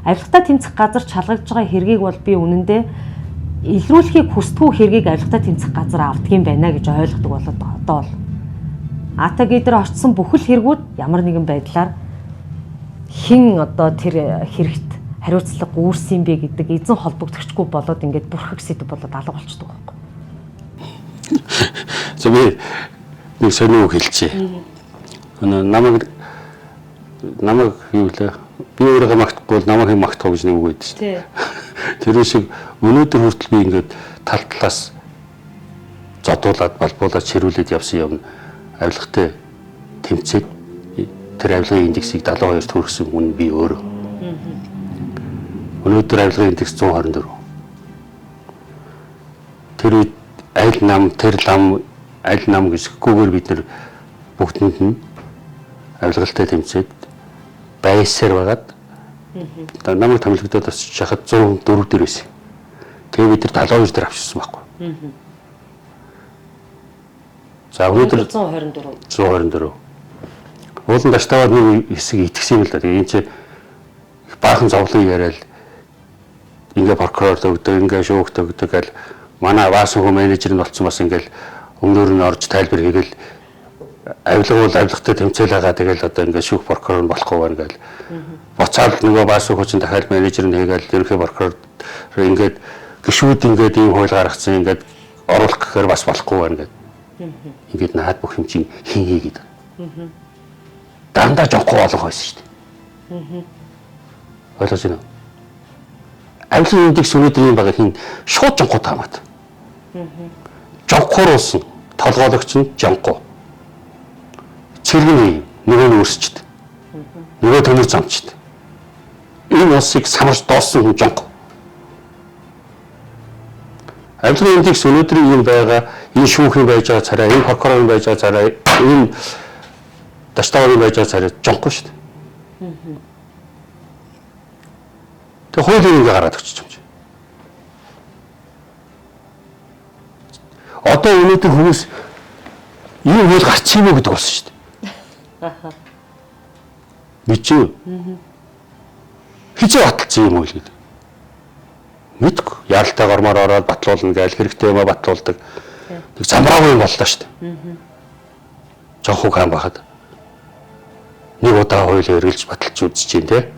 Авилгатай тэмцэх газар чалгагдж байгаа хэргийг бол би үнэндээ илрүүлэхийг хүсдэггүй хэргийг авилгатай тэмцэх газар авдаг юм байна гэж ойлгодог болоод байгаа. Одоо бол АТГ дээр очсон бүхэл хэрэгүүд ямар нэгэн байдлаар хэн одоо тэр хэрэгт хариуцлага үүрсэн бэ гэдэг эзэн холбогдохгүй болоод ингээд бүрхэг сэдв болоод алга болчдөг байхгүй. За би нэг сонио үг хэлчихье. Намайг юу лээ? Би өөрийгөө магтахгүй бол намайг хэн магтах вэ гэж нэг үг байдаг шүү дээ. Тэр шиг өнөөдөр хүртэл би ингээд тал талаас зодуулаад балбуулаад чирүүлээд явсан юм авилгатай тэмцээд тэр авилгын индексийг 72-т хүргэсэн хүн би өөрөө. Өнөөдөр авилгын индекс 124. Тэр үед аль нам тэр лам аль нам гэсггүйгээр бид нэр бүгдэнд нь авилгалтай тэмцээд байсаар байгаад намайг томилогдоод очиж хахад 104 дээр байсан. Тэгээ бид нар 72 дээр авчирсан байхгүй. За өнөөдөр 124. 124. Уулан Даштаваад нэг хэсэг итгэсэн юм л да. Тэгээ энэ чи баахан зовлон яриад ингээ прокурор өгдөг, ингээ шүүгт өгдөг гэл манай баасан хүн менежер нь болцсон бас ингээл өмнөр нь орж тайлбар хийгээл авилга бол авилгатай тэмцээл байгаа. Тэгэл одоо ингээ шүүх прокурор нь болохгүй байна гэл. Буцаал нөгөө баасан хүн чинь дахиад менежер нь хийгээл ерөнхий прокурор ингээд гишүүд ингээд ийм хууль гаргацсан ингээд оруулах гэхээр бас болохгүй байна гэд. Ингээд наад бүх юм чинь хин хийгээд. Дандаа жонхоо олон байсан шүү дээ. Ойлгож байна уу? Авилгын индекс өнөөдөр юм байгаа хин шууд жонхоо таамаад. Жонхоруулсан толгойлогч нь жонхоо. Цэргийн нөгөө нь өрсчд. Нөгөө төмөр замчд. Энэ улсыг самарч доосон хүн жонхоо. Авилгын индекс өнөөдөр юм байгаа, энэ шүүхийн байж байгаа царай, энэ прокурорын байж байгаа царай, энэ Даштаварын байж байгаа царай жонхоо шүү дээ. Тэгээ хуулийн ингээ гараад өчөж юм чи. Одоо өнөөдөр хүмүүс ийм хууль гарч юм уу гэдэг болсон шүү дээ. Мэдэж юу? Хизээ баталсан юм уу гэдэг. Мэдгүй. Яралтай гормоор ороод батлуулна гээл хэрэгтэй юмаа батлуулдаг. Нэг замраагүй юм боллоо шүү дээ. Жонхоо хаан байхад нэг удаа хууль эргэлж баталж үзэж чинь те.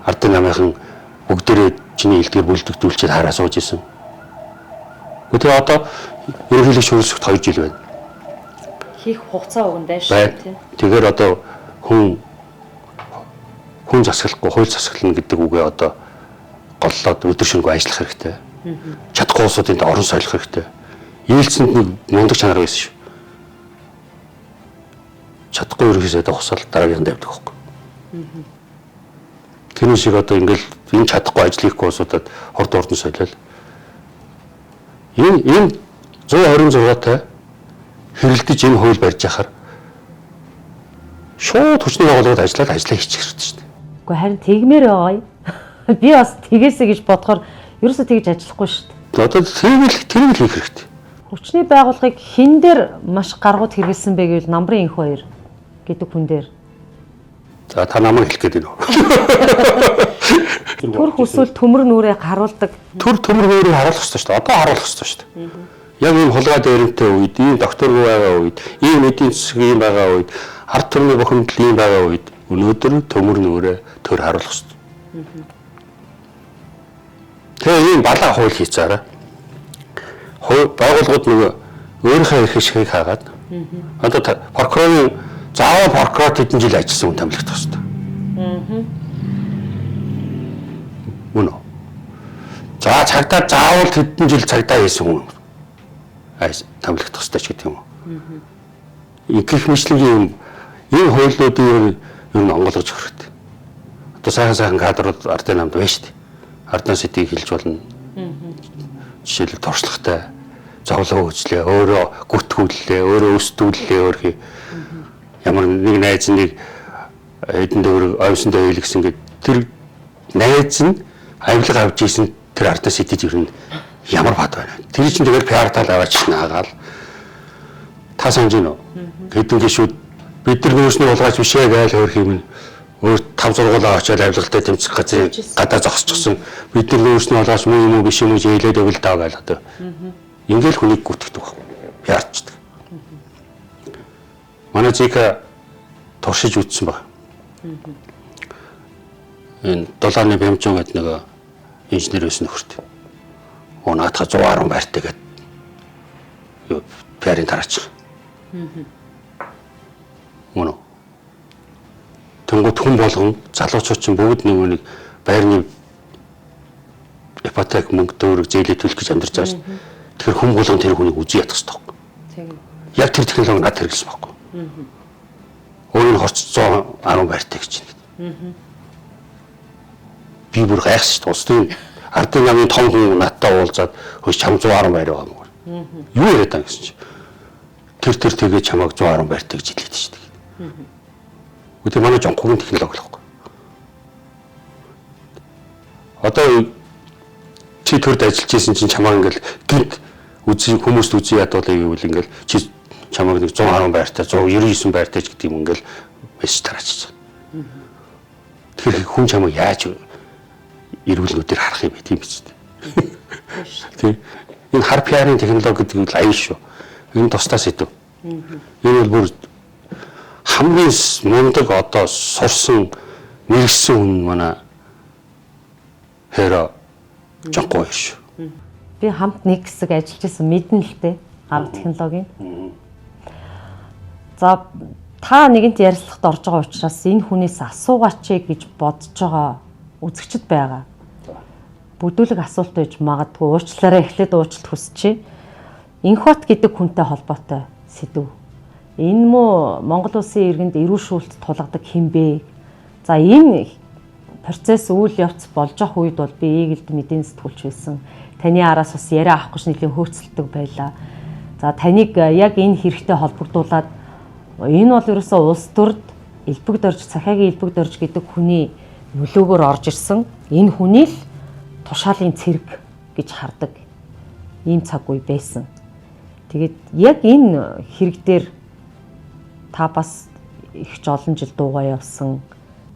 Ардын намынхан бүгдээрээ чиний хэлдгээр бүлдэгдүүлчихэд хараа сууж исэн. Тэгээ одоо ерөнхийлөгч хөрсөгт 2 жил байна. Хийх хугацаа өгөн дайш тийм. Тэгэхээр одоо хүн засаглахгүй хууль засаглана гэдэг үгээ одоо голлоод өдөр шөнөгүй ажиллах хэрэгтэй. Чадахгүй улсуудын орон солих хэрэгтэй. Ээлцэнд нэг мундаг чанар байсан шүү. Чадахгүй ерөнхийдөө хусаал дараагийн тавьдаг байхгүй. Тэр шиг одоо ингээл энэ чадахгүй ажил хийхгүй улсуудад хурд хурдан солиол. Энэ 126-тай хэрэлдэж энэ хууль барьж яхаар шууд хүчний байгууллагад ажиллаад ажлаа хийчих хэрэгтэй шүү дээ. Үгүй харин тэгмээр байгаа юм. Би бас тэгээсэ гэж бодохоор ерөөсөө тэгж ажиллахгүй шүү дээ. Одоо тэрийг л хийх хэрэгтэй. Хүчний байгууллагыг хэн дээр маш гаргууд хэрэгэлсэн бэ гэвэл Намрын инх хоёр гэдэг хүн дээр. За та намайг хэлэх гээд байна уу? Төр хүсвэл төмөр нүрээ харуулдаг. Төр төмөр нүрээ харуулах хэрэгтэй шүү дээ. Одоо харуулах хэрэгтэй шүү дээ. Яг ийм хулгай дээрэмтэй үед, ийм докторгүй байгаа үед, ийм эдийн засаг ийм байгаа үед, ард түмний бухимдал ийм байгаа үед өнөөдөр төмөр нүрээ төр харуулах хэрэгтэй. Тэгээ ийм балаа хууль хийцаарай. Байгууллагууд нөгөө өөрийнхөө эрх ашигыг хаагаад одоо прокурорын заавал прокурор хэдэн жил ажилласан хүн томилогдох хэрэгтэй. Мөн үү? За цагдаа заавал хэдэн жил цагдаа хийсэн хүн томилогдох хэрэгтэй ч гэдэг юм уу. Ингэх мэтлэгийн юм энэ хуулиудыг ер нь онгойлгож өгөх хэрэгтэй. Одоо сайхан сайхан кадрууд ардын намд байна шүү дээ. Ардын сэтийг хэлж болно. Жишээлбэл туршлагатай зовлон хөгжлөө, өөрөө гүтгүүллээ, өөрөө өсдүүллээ, өөрөө ямар нэг найз нэг хэдэн төгрөг овсондоо хийлгсэн гэд тэр найз нь авилга авч ийсэн тэр ардын сэтийг ер нь ямар бат байна. Тэр чинь тэгэл PR тал аваач наагаал та санаж гинөө. Хэдэн гişүүд бид нар нөөсний хулгайч биш ээ гээл хөөх юм. Өөр 5 зургуулаа очиад авилгалтай тэмцэх газрын гадаа зогсчихсон. Бид нар нөөсний хулгайч муу юм уу биш юм уу жээлээд өгөл даа гээл одоо. Ингээл хүнийг гүтгэдэг байхгүй. PR-чдаг. Манай зика туршиж үтсэн баг. Энэ дулааны бямжун гэдэг нэг инженер байсан нөхөрт. Оо наадха 110 байртай гэдэг юу PR-ын тараачих. Мөн үү? Тэнгүүд хүн болгон залуучууд чинь бүгд нэг байрны ипотек мөнгө төгрөг зээлээ төлөх гэж амьдарч байгаа шүү. Тэгэхээр хүн болгон тэр хүнийг үзий ядах хэрэгтэй байхгүй. Яг тэр технологи надад хэрэглэсэн байхгүй. Өөрийн хорч 110 байртай гэж байна. Би бүр гайхсан шүү дээ. Улсын ардын намын том хүн надтай уулзаад хөөс чам 110 байр байгаа юм. Юу яриад байгаа гэсэн чи. Тэр тэгээ чамайг 110 байртай гэж хэлээд шүү дээ. Үгүй манай жонхогийн технологи л байхгүй. Одоо Чи төрд ажиллаж исэн чинь чамаа ингээл гинт үзий хүмүүст үзий ядуулъя гэвэл ингээл чи чамааг нэг 110 байртай 199 байртай ч гэдэг юм ингээл мессеж тараачиж байгаа. Тэгэхээр хүн чамайг яаж эрүүл нүдээр харах юм бэ, тийм биз дээ. Тийм. Энэ хар PR-ын технологи гэдэг нь аян шүү. Энэ тусдаа сэдэв. Энэ бол бүр хамгийн мундаг одоо сурсан мэргэсэн хүн манай Хэро Жонко шүү. Би хамт нэг хэсэг ажиллаж исэн, мэднэ л дээ арга технологийн. За, та нэгэнт ярилцлагад орж байгаа учраас энэ хүнээс асуугаач гэж бодож байгаа үзэгчд байгаа. Бүдүүлэг асуулт байж магадгүй, уучлаарай, эхлээд уучлалт хүсчихье. Инхбат гэдэг хүнтэй холбоотой сэдэв. Энэ муу Монгол улсын иргэнд эрүүл шүүлт тулгадаг хэн бэ? За, энэ процесс үйл явц болж явах үед бол би Eagle-д мэдээний сэтгүүлч байсан. Таны араас бас яриа авах гэж нэлийн хөөцөлдөг байлаа. За, таныг яг энэ хэрэгтэй холбогдуулаад энэ бол ерөөсөө улс төрд элбэг дорж, цахиагийн элбэг дорж гэдэг хүний нөлөөгөөр орж ирсэн. Энэ хүний л тушаалын цэрэг гэж хардаг ийм цаг үе байсан. Тэгээд яг энэ хэрэг дээр та бас их ч олон жил дуугаа явсан.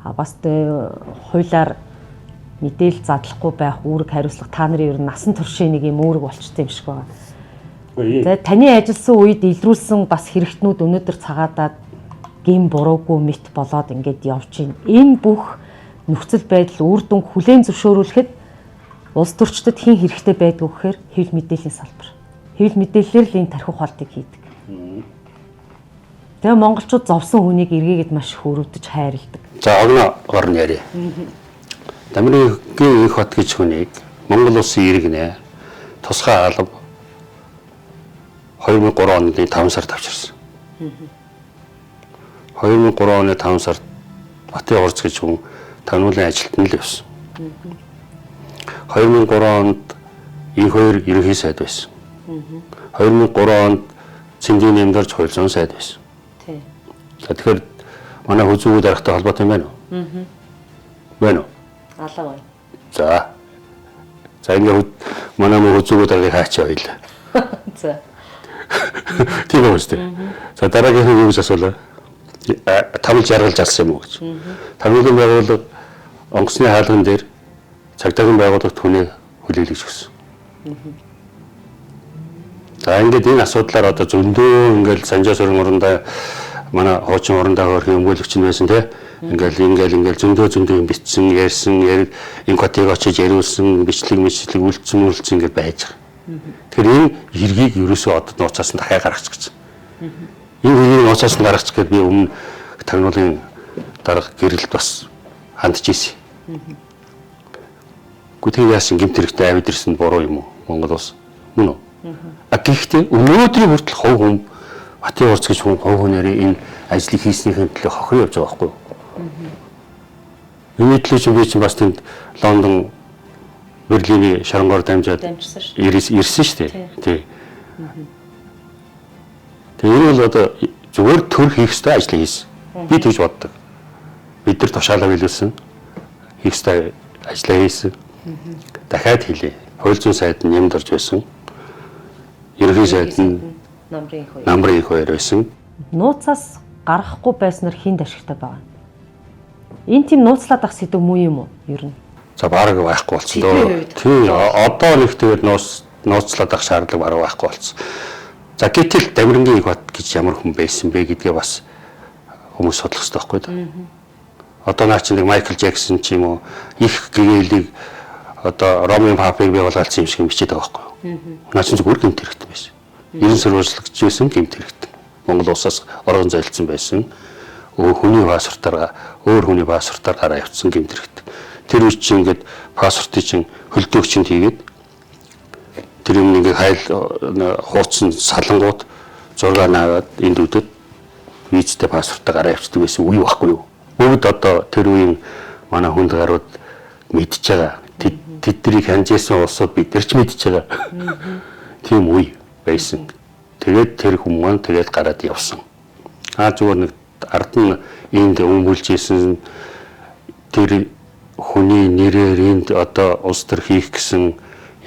А бас хуулиар мэдээлэл задлахгүй байх үүрэг хариуцлага та нарын ер нь насан туршийн нэг юм үүрэг болчтой юм шиг байгаа. За, таны ажилласан үед илрүүлсэн бас хэрэгтнүүд өнөөдөр цагаадаад гин буруугүй мэт болоод ингээд явж байна. Энэ бүх нөхцөл байдал үр дүн хүлээн зөвшөөрүүлэхэд улс төрчдөд хэн хэрэгтэй байдгүй гэхээр хэвлэл мэдээллийн салбар. Хэвлэл мэдээллээр л энэ тархи ухаалтыг хийдэг. Тэгээ монголчууд зовсон хүнийг эргээгээд маш их өрөвдөж хайрладаг. За, огногоор нь яриа. Дамирын Инхбат гэж хүнийг Монгол улсын иргэнэ тусгай алба 2003 оны 5 сард авчирсан. 2003 оны 5 сард Батын Урз гэж хүн тагнуулын ажилд нь л явсан. 2003 онд инх хоёр ерөнхий сайд байсан. 2003 онд Цэндийн нямдарч хууль зүйн сайд байсан. Тий. За, тэгэхээр манай хүзүүгүүд даргатай холбоотой юм байна уу? Байна уу? Алаа байна. За. За, ингээ манай мөн хүзүүгүүд даргыг хаачаа байлаа. За. Тийм үү үстэй. За, дараагийн нь юу гэж асуулаа? Тамж жаргалж алсан юм уу гэж. Тамлын байгууллага онгоцны хаалган дээр цагдаагийн байгууллагт хүнээ хүлээлгэж өгсөн. За, ингээд энэ асуудлаар одоо зөндөө ингээд Санжаа сүрэн урандаа манай хуучин урандаа хөөрхөн өмгөөлөгч нь байсан те. Ингээл зөндөө юм бичсэн, ярьсан, Инхбатыг очиж яриулсан, бичлэг үлдсэн ингээд байж байгаа. Тэгэхээр энэ хэргийг ерөөсөө одоо нууцаас нь дахиад гаргачих гэж. Энэ хэргийг нууцаас нь гаргачих гээд би өмнө тагнуулын дарга гэрэлд бас хандж ирсэн. Гэхдээ тэр яасан гэмт хэрэгтэй авид ирсэн буруу юм уу? Монгол улс мөн үү? А гэхдээ өнөөдрийн хүртэл хувь хүн Батын Урз гэж хүн хувь хүнээрээ энэ ажлыг хийснийхэн төлөө хохирон явж байгаа байхгүй юу? Энэ төлөө чинь би чинь бас тэнд Лондон, Берлиний шоронгоор дамжаад ирсэн шүү дээ. Тий. Тэгээ энэ бол одоо зүгээр төр хийх ёстой ажлыг хийсэн. Би тэгж боддог. Бид нар тушаалаа биелүүлсэн. Хийх ёстой ажлаа хийсэн. Дахиад хэлье. Хууль зүйн сайд нь нэмд орж байсан. Ерөнхий сайд нь Намрын их хоёр байсан. Нууцаас гаргахгүй байснаар хинд ашигтай байгаа. Энэ тийм нууцлаад ах сэдв муу юм уу? Ер нь. За, бараг байхгүй болсон дөө. Тий, одоо нэг тэгээд нууцлаад ах шаардлага бараг байхгүй болсон. За, гэтэл Дамирангийн Инхбат гэж ямар хүн байсан бэ гэдгээ бас хүмүүс судлах хэрэгтэй байхгүй юу? Одоо наа чинь нэг Майкл Джексон ч юм уу их гэгээлийг одоо Ромын папыг бий болгоолцсон юм шиг бичээд байгаа байхгүй юу? Наа чинь зүгээр гэмт хэрэгтэй байсан. 90 сурвалжлагч байсан гэмт хэрэгтэй. Монгол улсаас орон зайлцсан байсан. Хүний паспортоор өөр хүний паспортоор гараа явцсан гэмт хэрэгтэй. Тэр үе чинь ингээд паспортыг чинь хөлдөг чинь хийгээд тэр юм ингээд хайл хуудсан салангууд зураг наваад энд үдэд визтэй паспортоор гараа явцдаг байсан үе байхгүй юу? Бүгд одоо тэр үеийн манай хүнд гарууд мэдж байгаа. Тэднийг хянжсэн улсууд бид нар ч мэдж байгаа. Тийм үе байсан. Тэгээд тэр хүмүүс тэгээд гараад явсан. А зүгээр нэг ард нь энд өмгөөлж исэн тэр хүний нэрээр энд одоо улс төр хийх гэсэн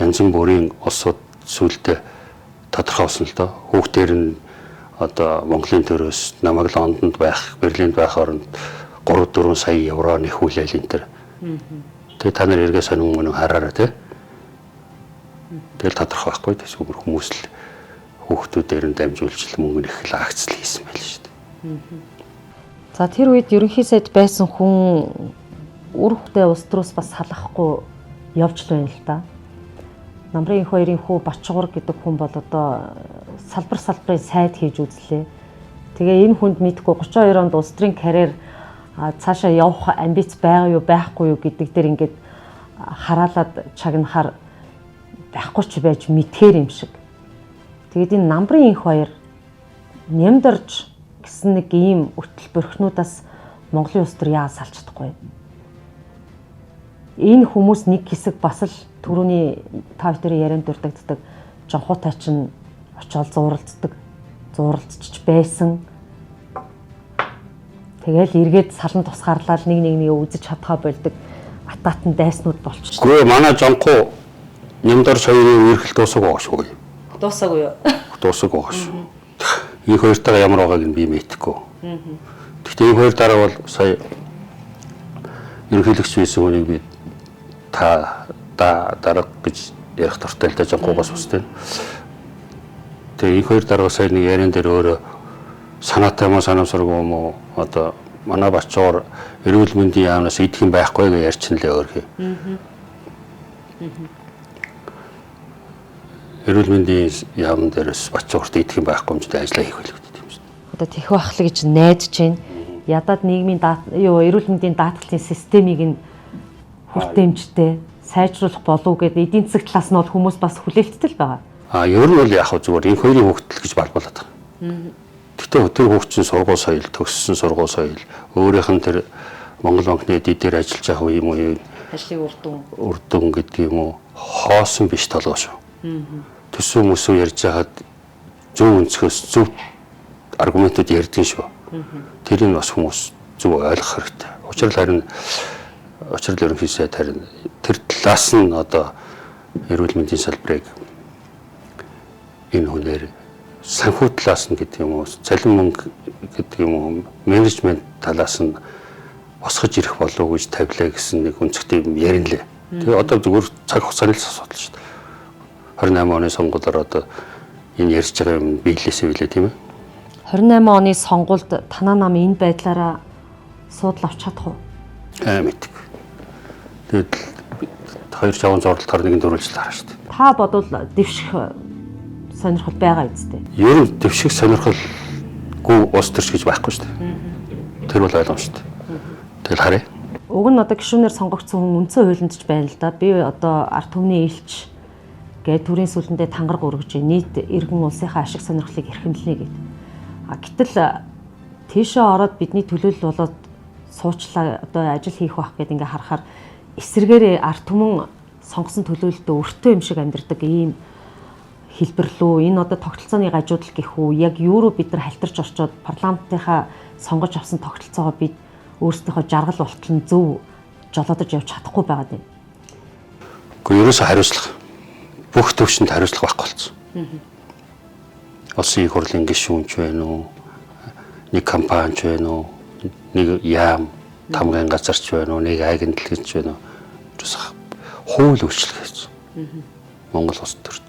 Янз бүрийн улсууд сүултээ тодорхой болсон л доо. Хүүхдээр нь одоо Монголын төрөөс намайг Лондонд байх, Берлинд байх оронд 3-4 сая евро нэхүүлээл энэ төр. Тэгээ та нар эргээ сонин мөн хараарай те. Тэгэл тодорхой байхгүй. Тэгс хүмүүс л хүүхдүүдээр нь дамжуулж л мөнгө нэх л акцл хийсэн байл шүү дээ. За тэр үед ерөнхий сайд байсан хүн үр хөвгтэй улс төрөөс бас салахгүй явж л байна л да. Намрын их хоёрын хүү Бачгуур гэдэг хүн бол одоо салбар салбарын сайд хийж үзлээ. Тэгээ энэ хүнд мэдгүй 32 онд улс төрийн карьер цаашаа явах амбиц байгаа юу байхгүй юу гэдэг дээр ингээд хараалаад чагнахаар байхгүй ч байж мэдхээр юм шиг. Тэгээд энэ Намрын инх баяр нямдарж гэсэн нэг ийм өтөл бөрхнүүдээс Монголын улс төр яа салж чадахгүй. Энэ хүмүүс нэг хэсэг бас л түрүүний та бүхэн ярианд дурддагддаг жонхуутай чинь очиод зууралддаг. Зууралдчих байсан. Тэгэл эргээд салан тусгаарлал нэг нэг нэг үзэж чадхаа болдог атаатан дайснууд болчих. Үгүй манай жонхуу нямдар соёлын үерхэл дуусаагүй байгаа шүү. Дуусаагүй юу? Дуусаагүй байгаа шүү. Их хоёртойгоо ямар байгааг нь би мэдэхгүй. Гэхдээ их хоёр дараа бол сая ерөнхийлөгч байсан хүнийг би та дарга гэж ярих дуртай л да жонхуугаас бусдын. Тэгээ их хоёр дарга сая нэг яриан дээр өөрөө санаатай юм уу санамсаргүй юм уу одоо манай Бачуур эрүүл мэндийн яамнаас идэх юм байхгүй гэж ярьчин лээ өөрхий. Эрүүл мэндийн яам дээрээс Бачуурт идэх юм байхгүй юм чинь ажиллаа хийх байлгүй гэдэг юм шиг. Одоо тэхүү ахлаа гэж найдаж байна. Ядаад нийгмийн эрүүл мэндийн даатгалын системийг нь хүртээмжтэй сайжруулах болов уу гэдэг эдийн засаг талаас нь бол хүмүүс бас хүлээлттэй л байгаа. А ер нь бол яг хөө зүгээр энэ хоёрын хүүхдэл гэж балбалаад байгаа. Гэхдээ тэр хүүхд чинь сургууль соёл, төгссөн сургууль соёл, өөрийнх нь тэр Монгол банкны дидээр ажиллаж байгаа юм уу? Ажлын үр дүн гэдэг юм уу? Хоосон биш толгой шүү. Төсөв мөсөв ярьж байхад зөв өнцгөөс зөв аргументууд ярьдаг шүү. Тэрийг бас хүмүүс зөв ойлгох хэрэгтэй. Учир нь харин ерөнхий сайд харин тэр талаас нь одоо эрүүл мэндийн салбарыг энэ хүнээр санхүү талаас нь гэдэг юм уу, цалин мөнгө гэдэг юм уу, менежмент талаас нь босгож ирэх болов уу гэж тавилаа гэсэн нэг өнцгтэй юм ярина лээ. Тэгээ одоо зүгээр цаг хугацааны л асуудал шүү дээ. 28 оны сонгуулиар одоо энэ ярьж байгаа юм биелээсээ билээ тийм ээ. 28 оны сонгуульд танаа нам энэ байдлаараа суудал авч чадах уу? Мэддэг. Тэгээд хоёр жаван зурлалтаар нэгэн дөрвөлжил хараа шүү дээ. Та бодвол дэвших сонирхол байгаа үстэй. Ер нь дэвших сонирхолгүй улс төрч гэж байхгүй шүү дээ. Тэр бол ойлгомжтой. Тэгэл харъя. Уг нь одоо гишүүнээр сонгогдсон хүн үндсэн хуулинд ч байна л да. Би одоо ард түмний элч гээд төрийн сүлэндээ тангараг өргөж нийт иргэн улсынхаа ашиг сонирхлыг эрхэмлэнэ гэд. А гэтэл тийшээ ороод бидний төлөөлөл болоод суучлаа одоо ажил хийх байх гэд ингээ харахаар эсрэгээрээ ард түмэн сонгосон төлөөлөлтөө өртөө юм шиг амьдардаг ийм хэлбэр лүү энэ одоо тогтолцооны гажуудал гэх үү яг юу руу бид нар халтарч орчоод парламентынхаа сонгож авсан тогтолцоогоо бид өөрсдийнхөө жаргал болтол нь зөв жолоодож явж чадахгүй байгаа юм. Гэхдээ ерөөсөө хариуцлага бүх төвшөнд хариуцлага байхгүй болсон. Улсын их хурлын гишүүнч байна уу? Нэг компанич байна уу? Нэг яам тамгын газарч байна уу? Нэг агентлагч байна уу? Ерөөсөө хууль үйлчлэх гэсэн. Монгол улс төрд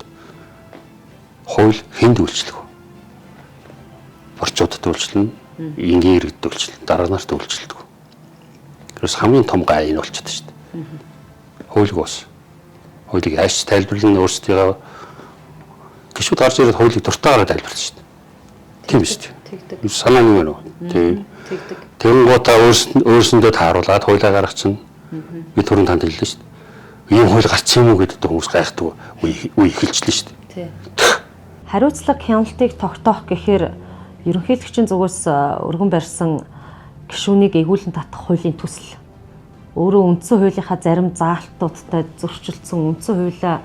хууль хүнд үйлчлэх вэ? Борчуудад үйлчлэнэ, энгийн иргэдэд үйлчлэнэ, дарга нарт үйлчлдэг. Тэрс хамгийн том гай энэ болчиход шүү дээ. Хуулийг бас хуулийг яаж тайлбарлана өөрсдийгөө гişүүд гарч ирээд хуулийг дуртайгаараа тайлбарлана шүү дээ. Тийм шүү дээ. Тэгдэг. Санаа нь юу вэ? Тийм. Тэгдэг. Тэнгуудаа өөрсөндөө тааруулаад хуулиа гаргачихна. Би түрүүн танд хэллээ шүү дээ. Ийм хууль гарч юм уу гэдэг хүмүүс гайхдаг. Үе эхэлжлээ шүү дээ. Тийм. Хариуцлага хяналтыг тогтоох гэхээр ерөнхийлөгчийн зүгээс өргөн барьсан гишүүнийг эгүүлэн татах хуулийн төсөл өөрөө үндсэн хуулийнхаа зарим заалтуудтай зөрчилдсөн үндсэн хуулиа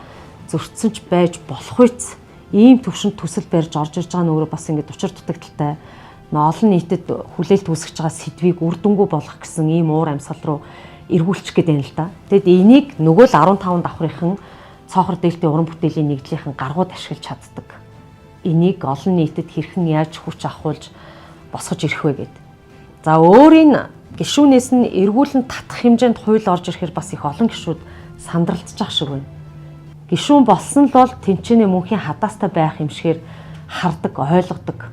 зөрчсөн ч байж болох үйц ийм төвшөнд төсөл барьж орж ирж байгаа нь өөрөө бас ингээд учир дутагдaltaй олон нийтэд хүлээлт үүсгэж байгаа сэдвийг үр дүнгүй болгох гэсэн ийм уур амьсгал руу эргүүлчих гээд байна л да. Тэгэд энийг нөгөө л 15 давхрынхан Цоохор дээлтэй уран бүтээлийн нэгдлийнхэн гаргууд ашиглаж чаддаг. Энийг олон нийтэд хэрхэн яаж хүч авахулж босгож ирэх вэ гэд. За өөрийн гишүүнээс нь эргүүлэн татах хэмжээнд хууль орж ирэхээр бас их олон гишүүд сандралдчих шиг байна. Гишүүн болсон л бол тэнцэнэ мөнхийн хадаастай байх юм шигээр хардаг, ойлгодог.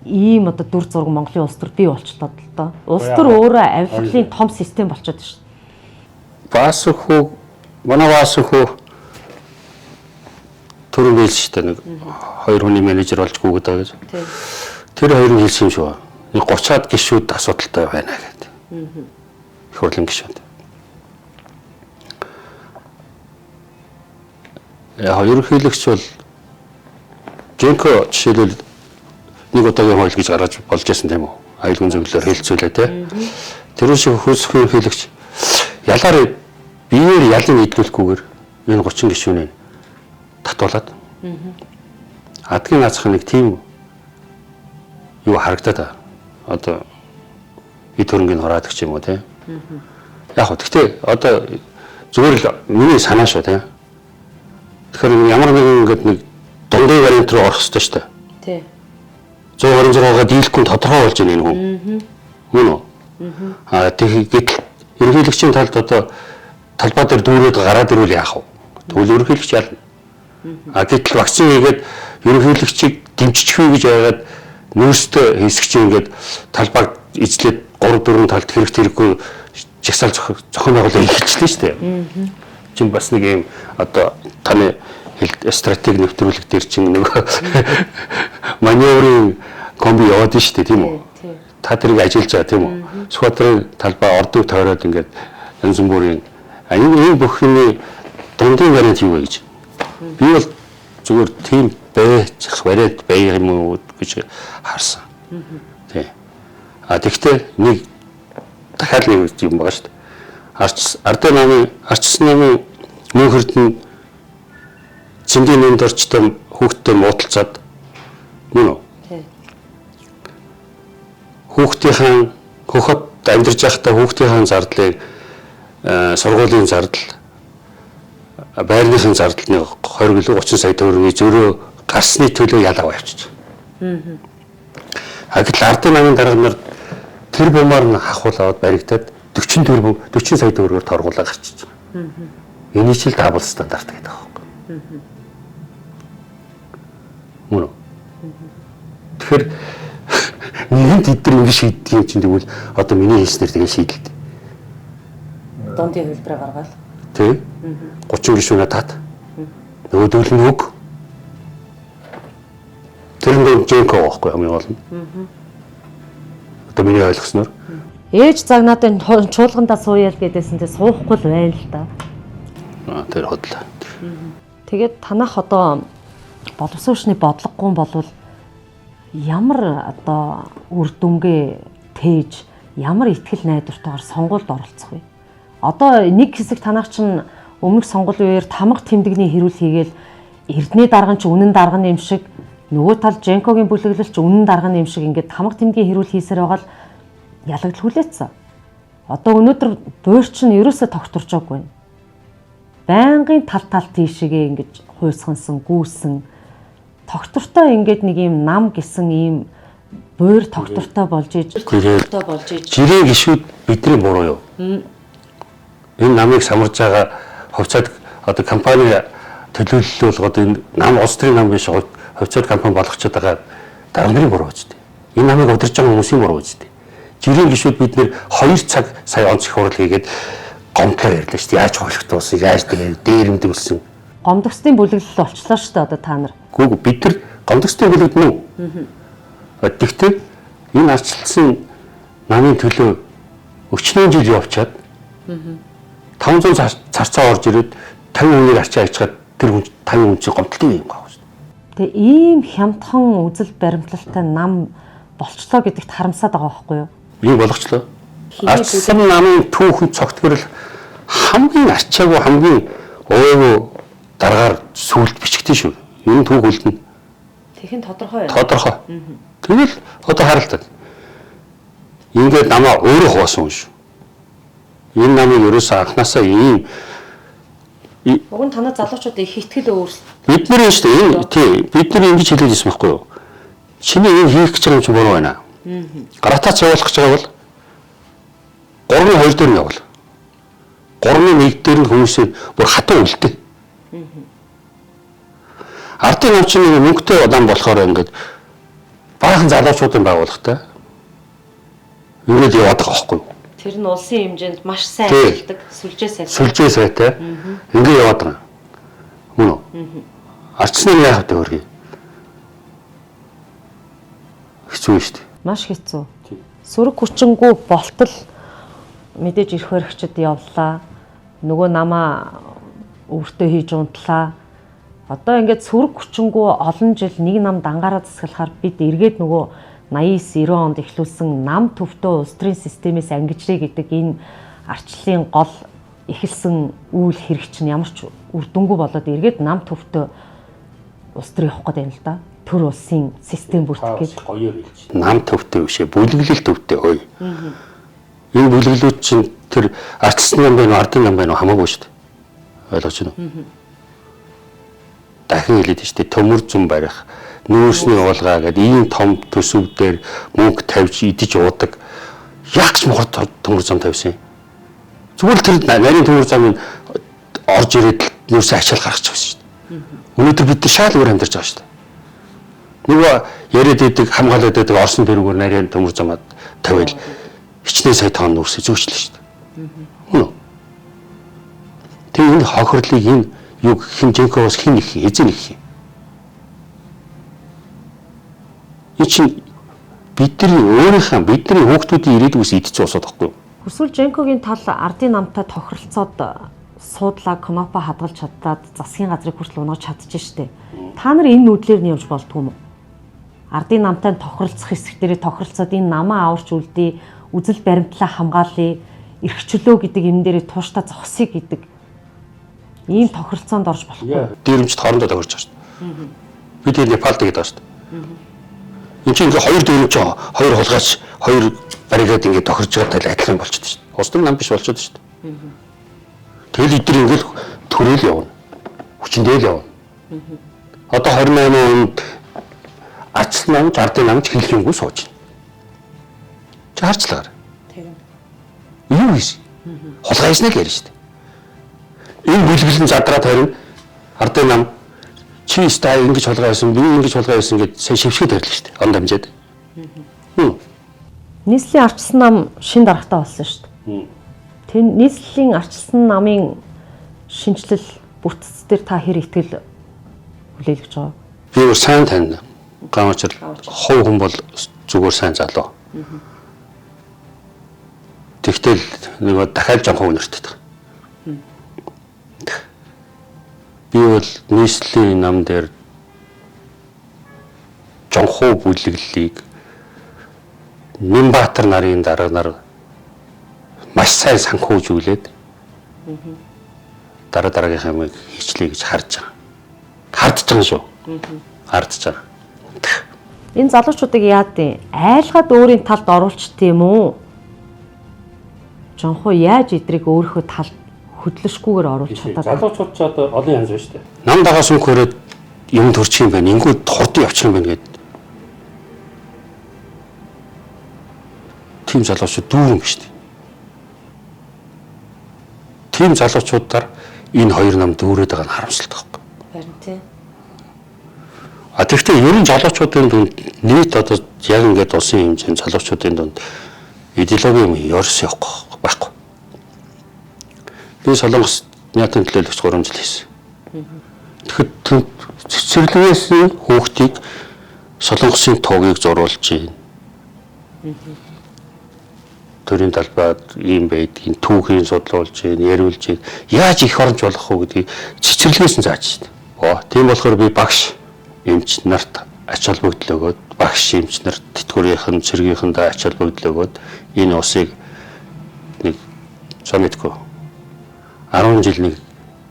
Ийм одоо дүр зураг Монголын улс төр бий болчлоо л доо. Улс төр өөрөө авилгалын том систем болчиход шүү. Баасхүү манай Баасхүү түрүүн хэлсэн шүү дээ, нэг хоёр хүний менежер болж гүгээд байгаа гэж. Тэр хоёр нь хэлсэн юм шиг байна. Нэг 30-аад гишүүд асуудалтай байна гэдэг. Их хурлын гишүүд. Яг ерөнхийлөгч бол Женко жишээлбэл нэг удаагийн хууль гэж гаргаж болж байсан тийм үү? Аюулгүй зөвлөлөөр хэлцүүлээ тий. Тэр шиг хөлсөх ерөнхийлөгч ялаар биеэр ялын нийлүүлэхгүйгээр энэ 30 гишүүнийг татуулаад адгийн наацх нэг тийм юу харагдаад байгаа. Одоо эд хөрөнгийг хораадаг ч юм уу тий. Яг хөө гэхдээ одоо зүгээр л миний санаа шүү тий. Тэгэхээр ямар нэгэн ингээд нэг дундын вариант руу орох хэрэгтэй шүү дээ. Тий. 126-гаа дийлэхгүй тодорхой болж байна энэ хүн. Мөн үү? Аа тэгэхэд ерөнхийлөгчийн талд одоо талбай дээр дүүрээд гараад ирвэл яах вэ? Тэгвэл ерөнхийлөгч ялна. А гэтэл вакцин хийгээд ерөнхийлөгчийг дэмжиж хүү гэж яагаад нөөцтэй хэсэг чинь ингээд талбайг эзлээд 3 4 талд хэрэг тэрэггүй жагсаал зохион байгуулалт эхэлчихлээ шүү дээ. Чин бас нэг юм одоо таны стратеги нэвтрүүлэг дээр чинь нэг маневрын комби яваад шүү дээ, тийм үү? Та тэрийг ажиллаж байгаа, тийм үү? Сүхбаатарын талбай ордыг тойроод ингээд янз бүрийн энэ бүх юмны дундын вариант юу вэ гэж. Би бол зүгээр тийм байх вариант байх юм уу гэж харсан. Тий. А тэгвэл нэг дахиад нэг юм байгаа шүү дээ. Ардын намын арчсан намын мөнх эрдэнэ цэндийн нэмд орчтой хүүхдтэй муудалцаад мөн үү? Тий. Хүүхдийнхээ хөхөд амьдарч байхдаа хүүхдийнхээ зардлыг сургуулийн зардал, байрныхын зардлын 20 гэлүү 30 сая төгрөгийн зөрөө гарсны төлөө ялаа явчих. А гэтэл ардын намын дарга нар тэр бумаар нь хахуул аваад баригдаад 44 40 сая төгрөгөөр торгуулаа гарчиж байгаа. Эний чил дабл стандарт гэдэг байгаа байхгүй. Мөн үү? Тэгэхээр нэгэнт эдгээр ингэ шийддэг юм чинь тэгвэл одоо миний хэлснээр тэгэл шийдэлт. Дундын хувилбараа гаргаал. Тий. 30 гишүүнээ тат. Нөгөөдөл нь үг. Тэр нь Женко байхгүй хамгийн гол нь. Одоо миний ойлгосноор Ээж загнаад энэ чуулгандаа сууяал гэдээсэн тэ суухгүй л байна л да. Аа тэр хотлоо. Тэгээд танах одоо боловсон хүчний бодлогогүй болвол ямар одоо үр дүнгээ тээж ямар итгэл найдвартайгаар сонгуульд оролцох вэ? Одоо нэг хэсэг танах чинь өмнөх сонгуулийн үеэр тамга тэмдэгний хэрүүл хийгээл Эрдэнэ дарга нь ч үнэн дарга нь юм шиг, нөгөө тал Женкогийн бүлэглэл ч үнэн дарга нь юм шиг ингээд тамга тэмдгийн хэрүүл хийсээр байгаа л ялагдал хүлээсэн. Одоо өнөөдөр буйр чинь ерөөсөө тогтворч байгаагүй. Байнгын тал тал тийшээгээ ингэж хуйсгансан, гүйсэн тогтвортой ингээд нэг юм нам гэсэн ийм буйр тогтвортой болж иж Жирийн гишүүд бидний буруу юу? Энэ намыг самарж байгаа хувьцаат одоо компани төлөөлөл болгоод энэ нам улс төрийн нам биш хувьцаат компани болгочод байгаа дарга нарын буруу үстэй. Энэ намыг удирж байгаа хүмүүсийн буруу үстэй. Жирийн гишүүд бид нэр 2 цаг сая онц их хурал хийгээд гомдлоо ярьлаа шүү дээ. Яаж хуулигдуулсан, яаж дээрэмдүүлсэн. Гомдогчдын бүлэглэл болчлоо шүү дээ одоо та нар. Үгүй бид нар гомдогчдын бүлэгдэн үү? Тэгвэл энэ арчилсан намын төлөө өчнөөн жил явчаад 500 царцаа орж ирээд 50 хүнийг арчаа ячгаад тэр хүн 50 хүн чинь гомдлын юм байна шүү дээ. Тэгээ ийм хямдхан үзэл баримтлалтай нам болчлоо гэдэгт харамсаад байгаа байхгүй юу? Юу болгочлоо? Арчсан намын түүхэн цогтгөрл хамгийн арчаагүй хамгийн уугүй дараагаар сүулт бичгдэн шүү. Ер нь түүх үлдэнэ. Тэгхэн тодорхой байна. Тодорхой. Тэгэл одоо харалтаа. Ингээд намаа өөрөө хоосон хүн шүү. Энэ намыг ерөөсөө анханасаа ийм Уг нь танай залуучуудын их итгэл өөрсдөө. Бид нар шүү дээ. Тий, бид нар ингэж хэлээд ирсэн байхгүй юу? Чиний энэ хийх гэж байгаа юм чи буруу байна. Гратац явуулах гэж байгаа бол 3-2 дээр нь явуул. 3-1 дээр нь хүмүүсээ бүр хатуу үлдээ. Ардын нам чинь нэг мөнгөтэй нам болохоор ингээд баахан залуучуудын байгууллагатай ингээд яваад байгаа байхгүй юу? Тэр нь улсын хэмжээнд маш сайн ажилладаг, сүлжээ сайтай. Сүлжээ сайтай. Ингээд яваад байгаа. Мөн үү? Арчсан нь яах вэ хөргий? Хэцүү шүү дээ. Маш хэцүү. Сөрөг хүчингү болтол мэдээж эрх баригчид явлаа. Нөгөө намаа өвөртөө хийж унтлаа. Одоо ингээд сөрөг хүчингү олон жил нэг нам дангаараа засаглахаар бид эргээд нөгөө 89 90 онд эхлүүлсэн нам төвтөө улс төрийн системээс ангижрээ гэдэг энэ арчлалын гол эхэлсэн үйл хэрэг чинь ямар ч үр дүнгүй болоод эргээд нам төвтөө улс төр явах гэдэг юм л да. Төр улсын систем бүрдэх гэж гоёор хэлж. Нам төвтэй биш ээ, бүлэглэл төвтэй хөөе. Энэ бүлэглүүд чинь тэр арчилсан нам байна уу, ардын нам байна уу хамаагүй шүү дээ. Ойлгож байна уу? Дахин хэлээд шүү дээ. Төмөр зүүн барих, нүүрсний уулгаа гэдэг ийм том төсөв дээр мөнгө тавьж идэж уудаг. Яг ч мохор төмөр зам тавьсан юм. Зүгээр л тэр нарийн төмөр замын орж ирээд нүүрсээ ачаал гаргачих байсан шүү дээ. Өнөөдөр бид нар шал өөр амьдарч байгаа шүү дээ. Нөгөө яриад идэг, хамгаалаад идэг Орсын тэрүүгээр нарийн төмөр замаад тавиал хичнээн сая тонн нүүрсээ зөөчлөө шүү дээ. Үнэ. Тэгээ энэ хохирлыг энэ юу гэх юм Женкоос хэн их эзэн их юм. Энэ чинь бидний өөрийнхөө бидний хүүхдүүдийн ирээдүйгээс идчихсэн усууд байхгүй юу? Хүсвэл Женкогийн тал ардын намтай тохиролцоод суудлаа кнопа хадгалж чадаад засгийн газрыг хүртэл унгаж чадчих штэ. Та нар энэ нүдлэр нь явж болдгоо юм уу? Ардын намтай тохиролцох хэсэг дээрээ тохиролцоод энэ намаа аварч үлдээ, үзэл баримтлаа хамгаалъя, эрхчлөө гэдэг юм дээрээ тууштай зогсъё гэдэг ийм тохиролцоонд орж болохгүй. Дээрэмчд хоорондоо тохирч байгаа шүү дээ. Бид энэ Непалд гэдэг байгаа шүү дээ. Энд чинь ингээ хоёр дээрэмч хоёр хулгайч хоёр баригаад ингээ тохирч байгаатай адилхан болчиход шүү дээ. Улс төр нам биш болчиход шүү дээ. Тэгэл эдгээр ингээл төрөөл явна. Хүчэндээ л явна. Одоо 28 онд арчил намж ардын намж хэлэх юмгүй сууж байна. Чи харцлаар. Тийм. Юу хийсэн? Хулгай хийснэ л ярина шүү дээ. Энэ бүлэглэн задраад харин ардын нам чи стай ингэж хулгай хийсэн, би ингэж хулгай хийсэн гэд сайн шившгээд барилаа шүү дээ. Он дамжаад. Нийслэлийн арчилсан нам шин дарагтаа болсон шүү дээ. Тэр нийслэлийн арчилсан намын шинэчлэл бүтц дээр та хэр итгэл хүлээлгэж байгаа? Би өөр сайн тань. Гамачир хувь хүн бол зүгээр сайн залуу. Тэгтэл нөгөө дахиад жонхоо өнөртөд байгаа. Би бол нийслэлийн нам дээр жонхоо бүлэглэлийг Нэмбаатар нарын дарга нар маш сайн санхүүжүүлээд дараа дараагийнхаа юмыг хийчлээ гэж харж байгаа. Хардж байгаа шүү. Хардж байгаа. Энэ залуучуудыг яад юм? Айлгаад өөрийн талд оруулчих тийм үү? Жонхоо яаж эдрийг өөрийнхөө талд хөдлөшгүйгээр оруулж чадаад. Залуучууд ч одоо олон янз байна шүү дээ. Нам дагаас мөнх өрөөд юм төрчих юм байна. Ингүүд хурдан явчих юм байна гэд. Тийм залуучууд дүүрэн биш үү? Тийм залуучуудаар энэ хоёр нам дүүрээд байгаа нь харамсалтай байхгүй. Харин тийм. А тэгвэл ер нь залуучуудын дунд нийт одоо яг ингээд улсын хэмжээнд залуучуудын дунд идеологи юм ерөөс явахгүй байхгүй. Би Солонгос нятын төлөөлөгч 3 жил хийсэн. Тэгэхэд цэцэрлэгээс хүүхдийг Солонгосын туугийг зуруулж байна. Төрийн талбайд ийм байдгийг түүхийн судлуулж байна, яриулж байна. Яаж их оронч болох вэ гэдгийг цэцэрлэгээс нь зааж байна. Оо, тийм болохоор би багш эмч нарт ач холбогдол өгөөд, багш эмч нарт тэтгэврийнхэн, цэргийнхэндээ ач холбогдол өгөөд энэ усыг нэг зомидгүй 10 жил нэг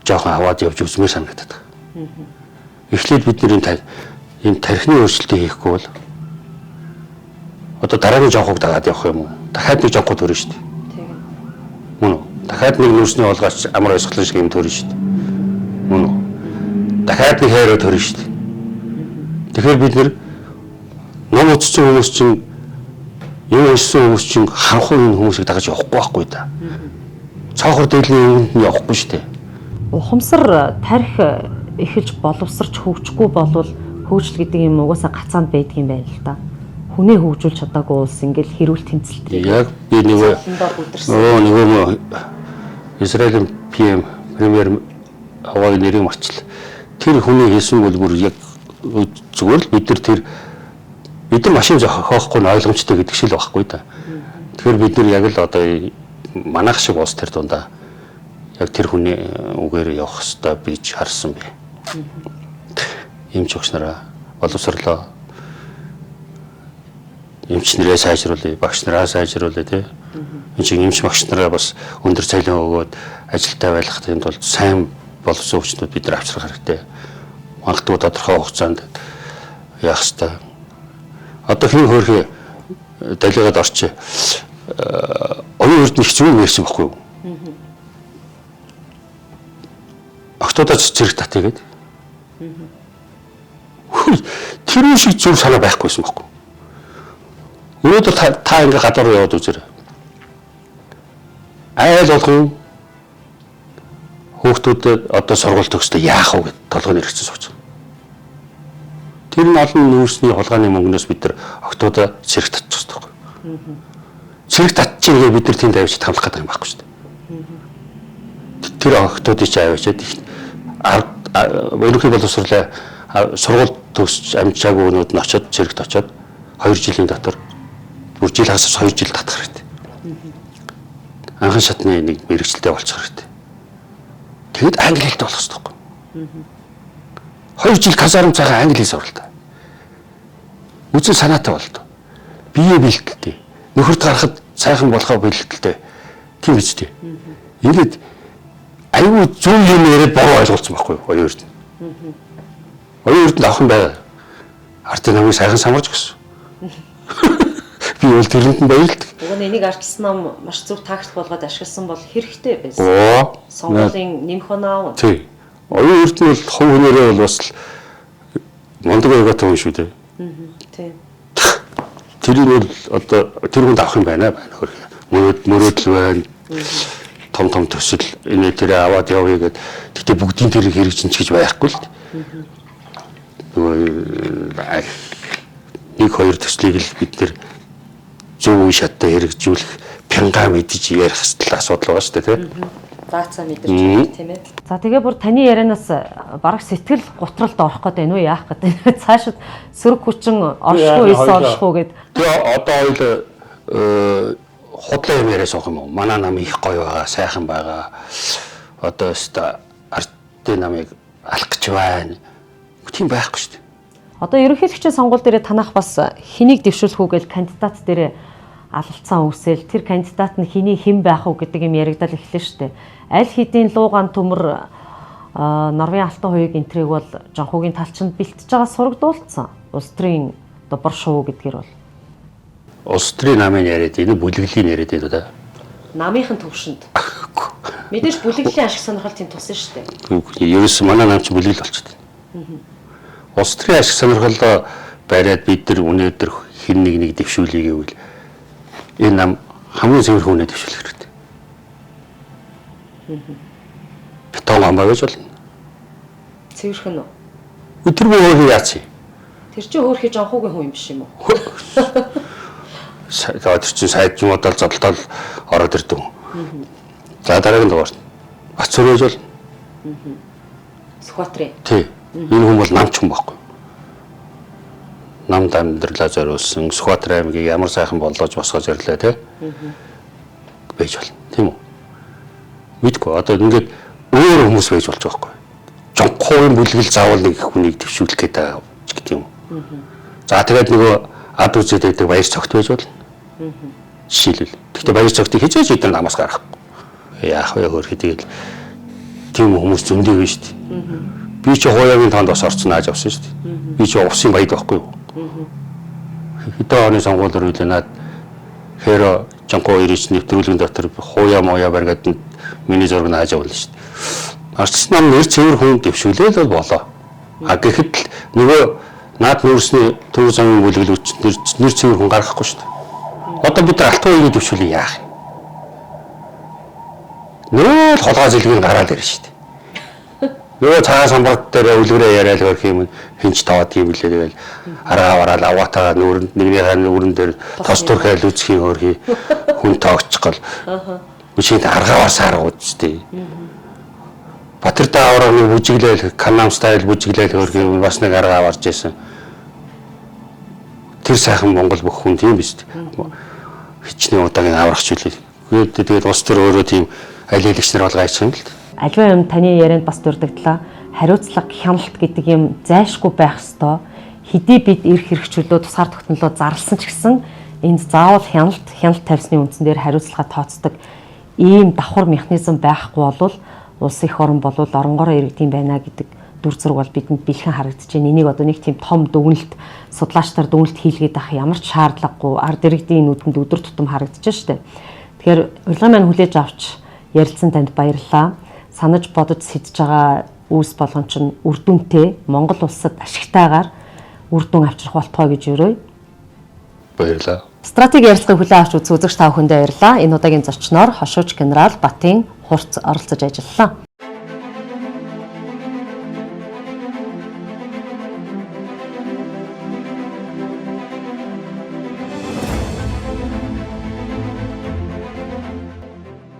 жоохон аваад явж үзмээр санагдаад байна. Эхлээд бид нэр энэ тархины өөрчлөлтийг хийхгүй бол одоо дараагийн жоохог дагаад явах юм уу? Дахиад нэг жоохоо төрнө шүү дээ. Тийм. Мөн үү? Дахиад нэг нүүрсний олгооч амар ойсголон шиг юм төрнө шүү дээ. Дахиад нэг хайраа төрнө шүү дээ. Тэгэхээр бид нэр ном үзсэн хүмүүс чинь юм уншсан хүмүүс чинь харанхуй энэ хүмүүсийг дагаж явахгүй байхгүй да. Цоохор дээдлийн өнгөнд нь явахгүй шүү дээ. Ухамсар тарих эхэлж боловсарч хөгжихгүй болвол хөгжил гэдэг юм угаасаа гацаанд байдаг юм байна л да. Хүнээ хөгжүүлж чадаагүй улс ингээл хэрүүл тэмцэлтэй. Яг би нөгөө Израилийн PM премьер аваагийн нэрийг марчлаа. Тэр хүний хэлсэн бол бүр яг зүгээр л бид нар тэр бид нар машин зохиохгүй нь ойлгомжтой гэдэг шиг л байхгүй да. Тэгэхээр бид нар яг л одоо манайх шиг улс тэр дундаа яг тэр хүний үгээр явах ёстой бийж харсан би. Эмч багш нараа боловсрлоо. Эмч нэрээ сайжруулъя, багш нараа сайжруулъя тий. Энд чинь эмч багш нараа бас өндөр цалин өгөөд ажилтаа байлгахын тулд сайн боловсон хүчнүүд бид нар авчрах хэрэгтэй. Магадгүй тодорхой хугацаанд яах ёстой. Одоо хин хөөрхий далигаад орчих. Оюун эрдэнэ их зүйл ярьсан байхгүй юу? Октоодоо зэрэг татъя гэдэг. Тэр шиг зөв санаа байхгүйсэн байхгүй. Өнөөдөр та ингээ гадаар руу яваад үзээрэй. Айл болгон хүүхдүүдэд одоо сургууль төгсдөө яах вэ гэд толгойн хэрэгцээ сууж байгаа. Тэр нь олон нүүрсний хулгайны мөнгнөөс бид нар октоодоо цэрэг татчих хэрэгтэй байхгүй. Цэрэг татчих гээ бид нар тэнд авчиж хамлах гэдэг юм байхгүй шүү дээ. Тэр октоодыг чи авчиад ерөнхий боловсрлаа сургууль төгсч амжаагүй өнүүд нь очиод цэрэгт очиод 2 жилийн дотор бүр жил хагас 2 жил татах хэрэгтэй. Анхан шатны нэг мэрэгчлээ болчих хэрэгтэй. Тэгэд англи хэлтэй болох хэрэгтэй байхгүй. 2 жил казарм цагаан англи хэл сурал та. Үзэн санаатай болдог. Бие бэлтэлтэй. Нөхөрт гарахад сайхан болохоо бэлтэлтэй. Тийм биз дээ. Ингээд айгүй зөв юм яриад буруу ойлголцсон байхгүй юу? Оюун эрдэнэ. Оюун эрдэнэ авах юм байна. Ардын намыг сайхан самарч өгсөн. Би бол тэрэнд нь баярлдаг. Уг нь энийг ардчилсан нам маш зөв тактик болгоод ашигласан бол хэрэгтэй байсан. Сонгуулийн нэмэх оноо. Тий. Оюун эрдэнэ бол хувь хүнээрээ бол бас л мундаг аягатай хүн шүү дээ. Тий. Тэрийг бол одоо тэр хүнд авах юм байна хөрх. Мөрөөдөл байна. Том том төсөл энэ тэрэ аваад явъя гэд. Гэтэ бүгдийн тэрийг хэрэгжин ч гэж байхгүй л. Нөгөө нэг хоёр төслийг л бид нэр зөв үе шаттай хэрэгжүүлэх пянгаа мэдэж ярих хэвэл асуудал байгаа шүү дээ тий. Заацаа мэдэрч байна тийм ээ. За тэгээ бүр таны ярианаас бараг сэтгэл гутралд орох гэдэг нь үү яах гэдэг. Цаашид сөрөг хүчин оршихгүй эс оршихгүй гэд. Тэгээ одоо хоёул худлаа юм яриа суух юм уу? Манай нам их гоё байгаа, сайхан байгаа. Одоо өстө ардын намыг алах гэж байна. Тийм байхгүй шүү дээ. Одоо ерөнхийлөгчийн сонгуул дээрээ танах бас хэнийг дэвшүүлэх үү гэж кандидат дээрээ алалцсан үсэл тэр кандидат нь хэний хэн байх уу гэдэг юм яригдал эхлэн штэ. Аль хэдийн луугаан төмөр Норвын алтан хуйг энтрийг бол Жонхуугийн талчинд бэлтэж байгаа сурагдуулсан. Улс төрийн одоо бор шуу гэдгээр бол улс төрийн намын яриад энэ бүлэглэлийн яриад байна да. Намынхан төвшөнд. Мэдээж бүлэглэлийн ашиг сонирхол тийм тусан штэ. Ерөөс манай нам чи бүлэглэл болчиход байна. Улс төрийн ашиг сонирхолоо бариад бид нар өнөөдөр хэн нэг нэг дэвшүүлье гэвэл энэ нам хамгийн цэвэрхэн үнэ дэвшүүлэх хэрэгтэй. Бетон амбаа гэж болно. Цэвэрхэн үү? Тэр бүр өөр яац юм? Тэр чинь хөөрхий Жонхуугийн хүн юм биш юм уу? Тэр чинь сайд юмудаа зодолтол ороод ирдэг. За дараагийн дугаар. Бацүр байж болно. Сүхбаатарын. Тий. Энэ хүн бол намч хүн байхгүй. Намд амьдралаа зориулсан Сүхбаатар аймгийг ямар сайхан боллоож босгож ирлээ тий. Байж болно. Тийм үү? Мэдгүй. Одоо ингээд өөр хүмүүс байж болж байгаа байхгүй. Жонхуугийн бүлгэл заавал нэг хүнийг дэвшүүлэх гээд байгаа гэдэг юм. За тэгээд нөгөө ад үзээд байдаг баяр цогт байж болно. Жишээлбэл. Гэхдээ баяр цогтыг хизээж эдгээр намаас гаргахгүй. Яах вэ хөөрхий тэгэл тийм хүмүүс зөндөө байна шүү дээ. Би чи хууягийн тоонд бас орцсон ааж авсан шүү дээ. Би чи усын баяд байхгүй юу? Хэдэн оны сонгуулиор үлээ наад хэро Жонхуу ирээч нэвтрүүлгийн дотор хууя моя бариад миний зураг нааж авлаа шүү дээ. Арчсан нам нэр цэвэр хүн дэвшүүлээл бол болоо. А гэхэд л нөгөө наад нүүрсний төв замын бүлэглэгч нэр цэвэр хүн гаргахгүй шүү дээ. Одоо бид нар алтан үеийн төвшүүлээ яах юм? Нөө л холгой зэлгийг гараад ирнэ шүү дээ. Нөгөө цагаан самбарт дээр үлгэрээ яриад хөрх юм хинч тоод юм лээ тэгэл аргаа бараал аваатагаа нүүрэнд нэгнийхээ нүүрэн дээр тос түрхээл үзхийн хөрхий хүн тоогчих гол. Үчиг аргаа барсаар үсттэй. Батэр дааврын бүжиглээл Канам стайл бүжиглээл хөрх юм бас нэг аргаа барж исэн. Тэр сайхан Монгол бүх хүн тийм биз дээ. Хичнээн удаагийн аврагч үлээ. Тэгээд улс төр өөрөө тийм аль хэлэгч нар болгоо юм л дээ. Аливаа юм таны ярианд бас дурдагдлаа. Хариуцлага, хяналт гэдэг юм зайлшгүй байх ёстой. Хэдий бид эрх хэрэгчлөө тусгаар тогтнолоо зарласан ч гэсэн энд заавал хяналт, хяналт тавьсны үндсэн дээр хариуцлага тооцдог ийм давхар механизм байхгүй болвол улс их орон болвол оронгороо иргэдэм байна гэдэг дүр зураг бол бидэнд бэлхэн харагдаж байна. Энийг одоо нэг тийм том дүгнэлт судлаачдаар дүгнэлт хийлгээд ах ямар ч шаардлагагүй ард иргэдийн нүдэнд өдөр тутам харагдаж штэ. Тэгэхээр урилгын маань хүлээж авч ярилцсан танд баярлалаа. Санаж бодож сэдэж байгаа үүс болгон чинь үр дүнтэй Монгол улсад ашигтайгаар үр дүн авчрах болтугай гэж өрөөе. Баярлалаа. Стратеги ярилцлагыг хүлээн авч үзэгч та бүхэндээ баярлалаа. Энэ удаагийн зочноор хошууч генерал Батын Хурц оролцож ажиллалаа.